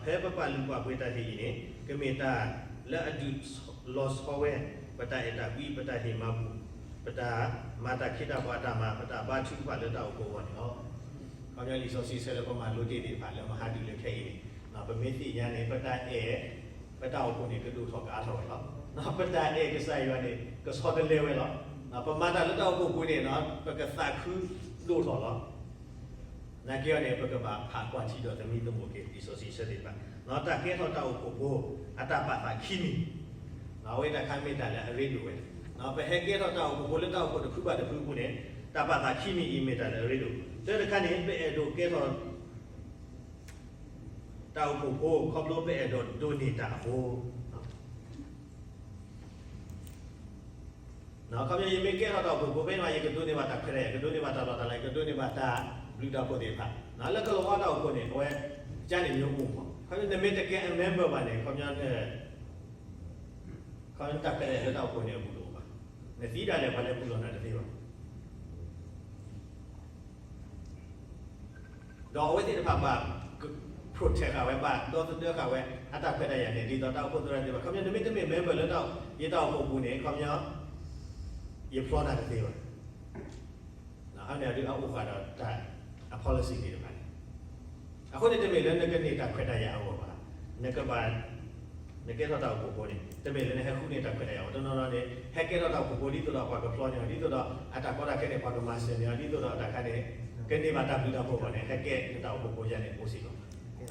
ဖဲပပာ်လုၢ်ပာ်ပှ့ၤတၢ်ဟ့ၣ်အံၤန့ၣ် ကမ့ၢ်တၢ်လၢအဒုးလီၤဆီဝဲ ပတၢ်အဲၣ်တၢ်ကွံ, ပတၢ်ဟ့ၣ်မၤဘူၣ်, ပတၢ်မၤတၢ်ခ့တၢ်ပှၤအတၢ်မၤ, ပတၢ်ဘါထုကဖၣ်လၢတၢ်အိၣ်ဖှိၣ်အဂီၢ်န့ၣ်လီၤ. ခီဖျိလံာ်စီဆှံအဆၢလၢပမၤလိတ့ၢ်သ့ၣ်တဖၣ်လၢမဟါတုၤလၢခဲအံၤန့ၣ်, ပမ့ၢ်သ့ၣ်ညါန့ၣ် ပတၢ်အဲၣ် ပတၢ်အိၣ်ဖှိၣ်န့ၣ် ကဒိၣ်ထီၣ်ကအါထီၣ်ဝဲလီၤ. ပတၢ်အဲၣ်ကစၢ်ယွၤန့ၣ် ကဆီတလဲဝဲလီၤ. ပမၤတၢ်လၢတၢ်အိၣ်ဖှိၣ်ပူၤန့ၣ် ပကသးခုဒိၣ်ထီၣ်လီၤ. နာ်က့အီၤန့ၣ် ပကဘၣ်ဖးကွၢ်ထံဒီးသမံသမိးက့ၤ လံာ်စီဆှံအဆၢသ့ၣ်တဖၣ်, တၢ်ကဲထီၣ်တၢ်အိၣ်ဖှိၣ်ဖိ အတၢ်ပာ်သးခံမံၤ, အဝဲတၢ်ခါမ့ၢ်တၢ်လၢအရ့ဒိၣ်ဝဲ, ပဟဲကဲထီၣ်တၢ်အိၣ်ဖှိၣ်ဖိလၢတၢ်အိၣ်ဖှိၣ်တဖုဘၣ်တဖုအပူၤန့ၣ် တၢ်ပာ်သးခံမံၤအံၤမ့ၢ်တၢ်လၢအရ့ဒိၣ်. တၢ်တခါန့ၣ် ပအဲၣ်ဒိးကဲထီၣ် တၢ်အိၣ်ဖှိၣ်ဖိ ခီဖျိပအဲၣ်ဒိးဒိးန့ၢ်တၢ်အဃိ, ခီဖျိယမ့ၢ်ကဲထီၣ်တၢ်အိၣ်ဖှိၣ်ဖိဖဲန့ၣ် ယကဒိးန့ၢ်ဘၣ်တၢ်ခွဲးတၢ်ယာ်, ယကဒိးန့ၢ်ဘၣ်တၢ်လီၢ်တၢ်လၤ, ယကဒိးန့ၢ်ဘၣ်တၢ်ဘျုးတၢ်ဖှိၣ်သ့ၣ်တဖၣ်, လၢကလီၤဝါတၢ်အိၣ်ဖှိၣ်န့ၣ် အဝဲကန့ၣ်မ့ၢ်အိၣ်မး, ခီဖျိနမ့ၢ်တကဲ a member ဘၣ်န့ၣ် ခီဖျိ ခီဖျိတၢ်ခွဲးတၢ်ယာ်လၢတၢ်အိၣ်ဖှိၣ်န့ၣ် အဘူးတအိၣ်ဘၣ်. နသံဒၣ်လဲာ် ပှၤလဲၤပူၤလီၢ်နၤတသ့ဘၣ်. ဒီးအဝဲသ့ၣ်တဖၣ်ဘၣ် protect ဃာ်ဝဲ, ဘၣ်ဒီသဒၢဃာ်ဝဲ အတၢ်ခွဲးတၢ်ယာ်န့ၣ် ဒ်သိးတၢ်အိၣ်ဖှိၣ်သရၣ်သ့ၣ်တဖၣ်, ခီဖျိနမ့ၢ်တမ့ၢ် member လၢယတၢ်အိၣ်ဖှိၣ်အပူၤန့ၣ် ခီဖျိ ယဖျီနၤတသ့ဘၣ်. အန့ၣ်ဒုးအအိၣ်ဃာ်ဒီးတၢ် အ policy သ့ၣ်တဖၣ်န့ၣ်, အဃိန့ၣ် တမ့ၢ်လၢနကန့ၢ်တၢ်ခွဲးတၢ်ယာ်အဂီၢ်ဘၣ်. နကဘၣ် နကဲထီၣ်တၢ်အိၣ်ဖှိၣ်ဖိန့ၣ် တမ့ၢ်လၢနဟဲဃုန့ၢ်တၢ်ခွဲးတၢ်ယာ်အဂီၢ်, တနီၤနီၤန့ၣ် ဟဲကဲထီၣ်တၢ်အိၣ်ဖှိၣ်ဖိ ဒ်သိးဒီးပှၤကဖျီန့ၢ်အီၤ, ဒ်သိးဒီးအတၢ်ကီတၢ်ခဲန့ၣ် ပှၤကမၤစၢၤန့ၢ်အီၤ, ဒ်သိးဒီးတၢ်ခါန့ၣ် ကန့ၢ်ဘၣ်တၢ်ဘျုးတၢ်ဖှိၣ်အဂီၢ်န့ၣ် ဟဲကဲထီၣ်တၢ်အိၣ်ဖှိၣ်ဖိယါန့ၣ် အိၣ်စ့ၢ်ကီး.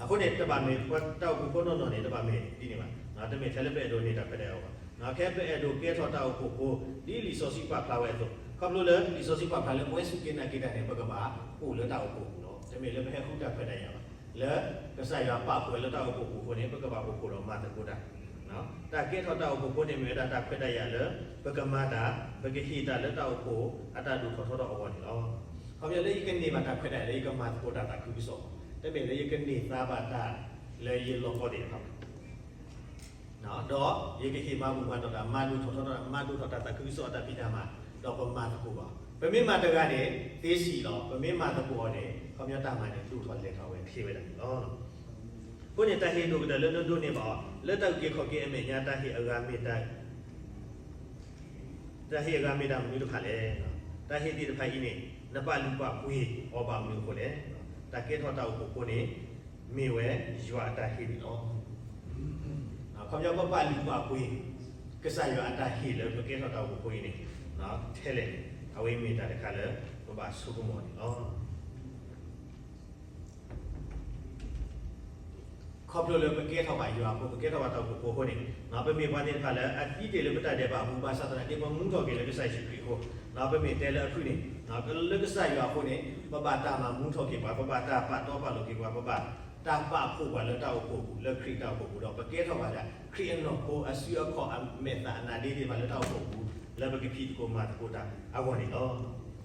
အဃိန့ၣ် တဘၣ်မ့ၢ် ပတၢ်အိၣ်ဖှိၣ်ဖိနီၢ်နီၢ်န့ၣ် တဘၣ်မ့ၢ်ဒ်န့ၣ်ဘၣ်. တမ့ၢ်ထဲလၢပအဲၣ်ဒိးန့ၢ်တၢ်ခွဲးတၢ်ယာ်အဂီၢ်ဘၣ်. ခဲပအဲၣ်ဒိးကဲထီၣ်တၢ်အိၣ်ဖှိၣ်ဖိ ဒ်လံာ်စီဆှံပာ်ဖျါဝဲအသိး, ခီဖျိလၢလံာ်စီဆှံပာ်ဖျါလၢပဝဲစူၢ်က့ၤနာ်က့ၤတၢ်န့ၣ် ပကဘၣ်အိၣ်လၢတၢ်အိၣ်ဖှိၣ်အပူၤလီၤ. တမ့ၢ်လၢပဟဲဃုတၢ်ခွဲးတၢ်ယာ်ဘၣ်. လၢကစၢ်ယွၤပာ်ဖှိၣ်လၢတၢ်အိၣ်ဖှိၣ်အပူၤအဃိန့ၣ် ပကဘၣ်အိၣ်ဖှိၣ်ဒီးမၤသကိးတၢ် တၢ်ကဲထီၣ်တၢ်အိၣ်ဖှိၣ်ဖိန့ၣ် မ့ၢ်ဝဲဒၣ်တၢ်ခွဲးတၢ်ယာ်လၢ ပကမၤတၢ်, ပကဟ့ၣ်တၢ်လၢတၢ်အိၣ်ဖှိၣ်အတၢ်ဒိၣ်ထီၣ်ထီထီၣ်အဂီၢ်န့ၣ်လီၤ. ခီဖျိလၢယကန့ၢ်ဘၣ်တၢ်ခွဲးတၢ်ယာ်လၢယကမၤသကိးတၢ်သးခုကစီၣ်, တမ့ၢ်လၢယကန့ၢ်သါဘၣ်တၢ်လၢယလီၢ်ကီၢ်သ့ၣ်တဖၣ်ဘၣ်. ဒီးယကဟ့ၣ်မၤဘူၣ်မၤတီၢ်တၢ်, မၤဒိၣ်ထီၣ်ထီထီၣ်တၢ်, မၤဒိၣ်ထီၣ်တၢ်သးခုကစီၣ်အတၢ်ဖံးတၢ်မၤ, ဒီးပမၤသကိးဘၣ်. ပမ့ၢ်မၤတဂၤန့ၣ် သ့ဆံးလီၤ. ပမ့ၢ်မၤသကိးအီၤန့ၣ် ခီဖျိတၢ်မၤန့ၣ် ဒိၣ်ထီၣ်လဲၢ်ထီၣ်ဝဲထဲဝဲဒၣ်န့ၣ်လီၤ. အဃိန့ၣ် တၢ်ဟ့ၣ်ဒိၣ်ကတၢၢ်လၢနဒိးန့ၢ်ဘၣ်အီၤ လၢတၢ်အုၣ်က့ၤခီၣ်က့ၤအမဲာ်ညါ တၢ်ဟ့ၣ်အဂၤမ့ၢ်တၢ် တၢ်ဟ့ၣ်အဂၤမ့ၢ်တၢ်မနုၤတဖၣ်လဲၣ်. တၢ်ဟ့ၣ်သ့ၣ်တဖၣ်အံၤန့ၣ် နပာ်လုၢ်ပာ်ပှ့ၤအီၤဘၣ်မနုၤအဃိလဲၣ်. တၢ်ကဲထီၣ်တၢ်အိၣ်ဖှိၣ်ဖိန့ၣ် မ့ၢ်ဝဲယွၤအတၢ်ဟ့ၣ်န့ၣ်လီၤ. ခီဖျိပပာ်လုၢ်ပာ်ပှ့ၤ ကစၢ်ယွၤအတၢ်ဟ့ၣ်လၢပကဲထီၣ်တၢ်အိၣ်ဖှိၣ်ဖိအံၤန့ၣ် ထဲလဲၣ်န့ၣ် အဝဲမ့ၢ်တၢ်တခါလၢ ပဘၣ်ဆိကမိၣ်န့ၣ်လီၤ. ခီဖျိလၢပကဲထီၣ်ဘၣ်ယွၤအဖိ, ပကဲထီၣ်ဘၣ်တၢ်အိၣ်ဖှိၣ်ဖိအဃိန့ၣ်, ပမ့ၢ်ပှၤသ့ၣ်တဖၣ်လၢအသံတ့ၢ်လၢပတၢ်ဒဲးဘးအပူၤ ဘၣ်ဆၣ်သနာ်က့ ပမူထီၣ်က့ၤလၢကစၢ်ယ့ၣ်ၡူးခရံာ်အဃိ, ပမ့ၢ်တဲလၢအဖုၣ်န့ၣ်, လၢကစၢ်ယွၤအဃိန့ၣ် ပဘၣ်တၢ်မၤမူထီၣ်က့ၤပှၤ, ပဘၣ်တၢ်ပာ်တီပာ်လိၤက့ၤပှၤ, ပဘၣ်တၢ်ပာ်ဖှိၣ်ပှၤလၢတၢ်အိၣ်ဖှိၣ်အပူၤ, လၢခရံာ်တၢ်အိၣ်ဖှိၣ်အပူၤဒီး ပကဲထီၣ်ဘၣ်ဒၣ် ခရံာ်အနီၢ်ခိအစုအခီၣ်အမဲာ်သၣ်အနါဒ့သ့ၣ်တဖၣ်လၢတၢ်အိၣ်ဖှိၣ်အပူၤ လၢပကဖံးသကိးမၤသကိးတၢ်အဂီၢ်န့ၣ်လီၤ.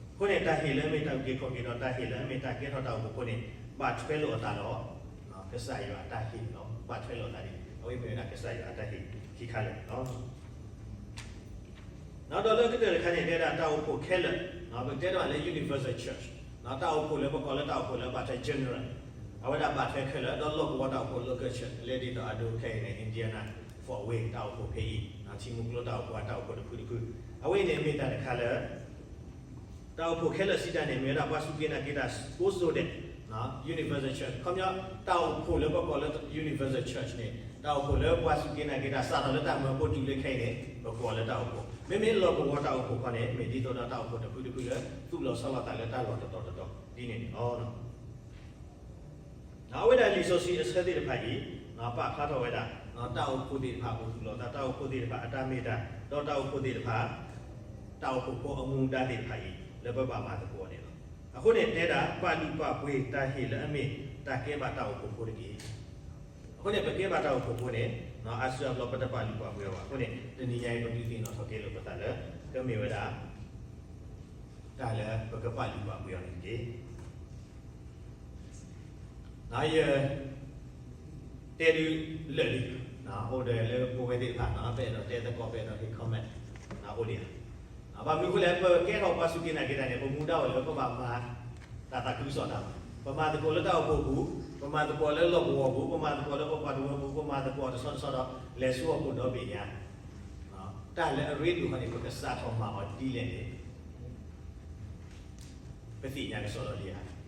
အဃိန့ၣ် တၢ်ဟ့ၣ်လၢအမ့ၢ်တၢ်အုၣ်က့ၤခီၣ်က့ၤဒီး တၢ်ဟ့ၣ်လၢအမ့ၢ်တၢ်ကဲထီၣ်တၢ်အိၣ်ဖှိၣ်ဖိန့ၣ် ဘၣ်ထွဲလိာ်အသးဒီး ကစၢ်ယွၤအတၢ်ဟ့ၣ်န့ၣ်လီၤ. ဘၣ်ထွဲလိာ်အသးန့ၣ် အဝဲမ့ၢ်ဝဲဒၣ်ကစၢ်ယွၤအတၢ်ဟ့ၣ်ခံခါလၢာ်န့ၣ်လီၤ. ဒီးလၢကတၢၢ်တခါန့ၣ် တဲဒၣ်တၢ်အိၣ်ဖှိၣ်ခဲလၢာ်, ပကတဲတၢ်လၢ universal church, တၢ်အိၣ်ဖှိၣ်လၢပကိးလၢတၢ်အိၣ်ဖှိၣ်လၢဘၣ်ထွဲ general, အဝဲဒၣ်ဘၣ်ထွဲခဲလၢာ် ဒီးလီၢ်ကဝီၤတၢ်အိၣ်ဖှိၣ် local church လၢဒ်သိးအဒိခဲအံၤန့ၣ် Indiana Fort Wayne တၢ်အိၣ်ဖှိၣ်ဖဲအံၤ ထံမူကျိတၢ်အိၣ်ဖှိၣ် တၢ်အိၣ်ဖှိၣ်တဖုတဖု, အဝဲအံၤန့ၣ်မ့ၢ်တၢ်တခါလၢ က တၢ်အိၣ်ဖှိၣ်ခဲလၢာ်စံးတၢ်န့ၣ် မ့ၢ်ဝဲဒၣ်ပှၤစူၢ်က့ၤနာ်က့ၤတၢ်ကိးစိဒဲး, universal church ခီပညီ, တၢ်အိၣ်ဖှိၣ်လၢပကိးလၢ universal church န့ၣ် တၢ်အိၣ်ဖှိၣ်လၢပှၤစူၢ်က့ၤနာ်က့ၤတၢ် စးထီၣ်လၢတၢ်မၢဖိတုၤလၢခဲအံၤန့ၣ် ပကိးလၢတၢ်အိၣ်ဖှိၣ်, မ့မ့ၢ်လီၢ်ကဝီၤတၢ်အိၣ်ဖှိၣ်ခီန့ၣ် မ့ၢ်ဒ်သိးဒီးတၢ်အိၣ်ဖှိၣ်တဖုတဖုလၢ သူၣ်လီၤဆီလီၤသးလၢတၢ်လီၢ်တတီၤတတီၤဒ်န့ၣ်န့ၣ်လီၤ. အဝဲဒၣ်လံာ်စီဆှံအဆၢသ့ၣ်တဖၣ်အံၤ ပာ်ဖျါထီၣ်ဝဲဒၣ် တၢ်အိၣ်ဖှိၣ်သ့ၣ်တဖၣ်အိၣ်သူၣ်လီၤသး, တၢ်အိၣ်ဖှိၣ်သ့ၣ်တဖၣ်အတၢ်မ့ၢ်တၢ်, ဒီးတၢ်အိၣ်ဖှိၣ်သ့ၣ်တဖၣ် တၢ်အိၣ်ဖှိၣ်ဖိအမူဒါသ့ၣ်တဖၣ်အံၤ လၢပဘၣ်မၤသကိးအီၤန့ၣ်လီၤ. အဃိန့ၣ်တဲဒၣ် ပာ်လုၢ်ပာ်ပှ့ၤတၢ်ဟ့ၣ်လၢအမ့ၢ်တၢ်ကဲဘၣ်တၢ်အိၣ်ဖှိၣ်ဖိတက့ၢ်. အဃိန့ၣ် ပကဲဘၣ်တၢ်အိၣ်ဖှိၣ်ဖိန့ၣ် အါစုအါဘျီပတပာ်လုၢ်ပာ်ပှ့ၤအီၤဘၣ်. အဃိန့ၣ် တနံၤညါအံၤ ပဒုးသ့ၣ်နီၣ်ထီၣ်က့ၤလိာ်ပသးလၢ ကမ့ၢ်ဝဲဒၣ် တၢ်လၢပကပာ်လုၢ်ပာ်ပှ့ၤအီၤန့ၣ်တက့ၢ်. ယ တဲဒုးလၢာ်လံ, အိၣ်ဒီးလၢပဝဲသ့ၣ်တဖၣ် ပအဲၣ်ဒိးတဲသကိး ပအဲၣ်ဒိးဟ့ၣ် comment အိၣ်ဒံးဧါ. ဘၣ်မနုၤအဃိလဲၣ် ပကဲထီၣ်ပှၤစူၢ်က့ၤနာ်က့ၤတၢ်န့ၣ် ပမူဒါအိၣ်လၢပဘၣ်မၤတၢ်သးခုကစီၣ်တၢ်, ပမၤသကိးလၢတၢ်အိၣ်ဖှိၣ်အပူၤ, ပမၤသကိးလၢလီၢ်ကဝီၤအပူၤ, ပမၤသကိးလၢပပှၤတဝၢပူၤ, ပမၤသကိးတဆီတဆီဒီး လဲၤဆူဟီၣ်ခိၣ်ဒီဘ့ၣ်ညါ, တၢ်လၢအရ့ဒိၣ်ခီန့ၣ် ပကစးထီၣ်မၤအီၤဒ်လဲၣ်န့ၣ် ပသ့ၣ်ညါကစီဒီလံဧါ.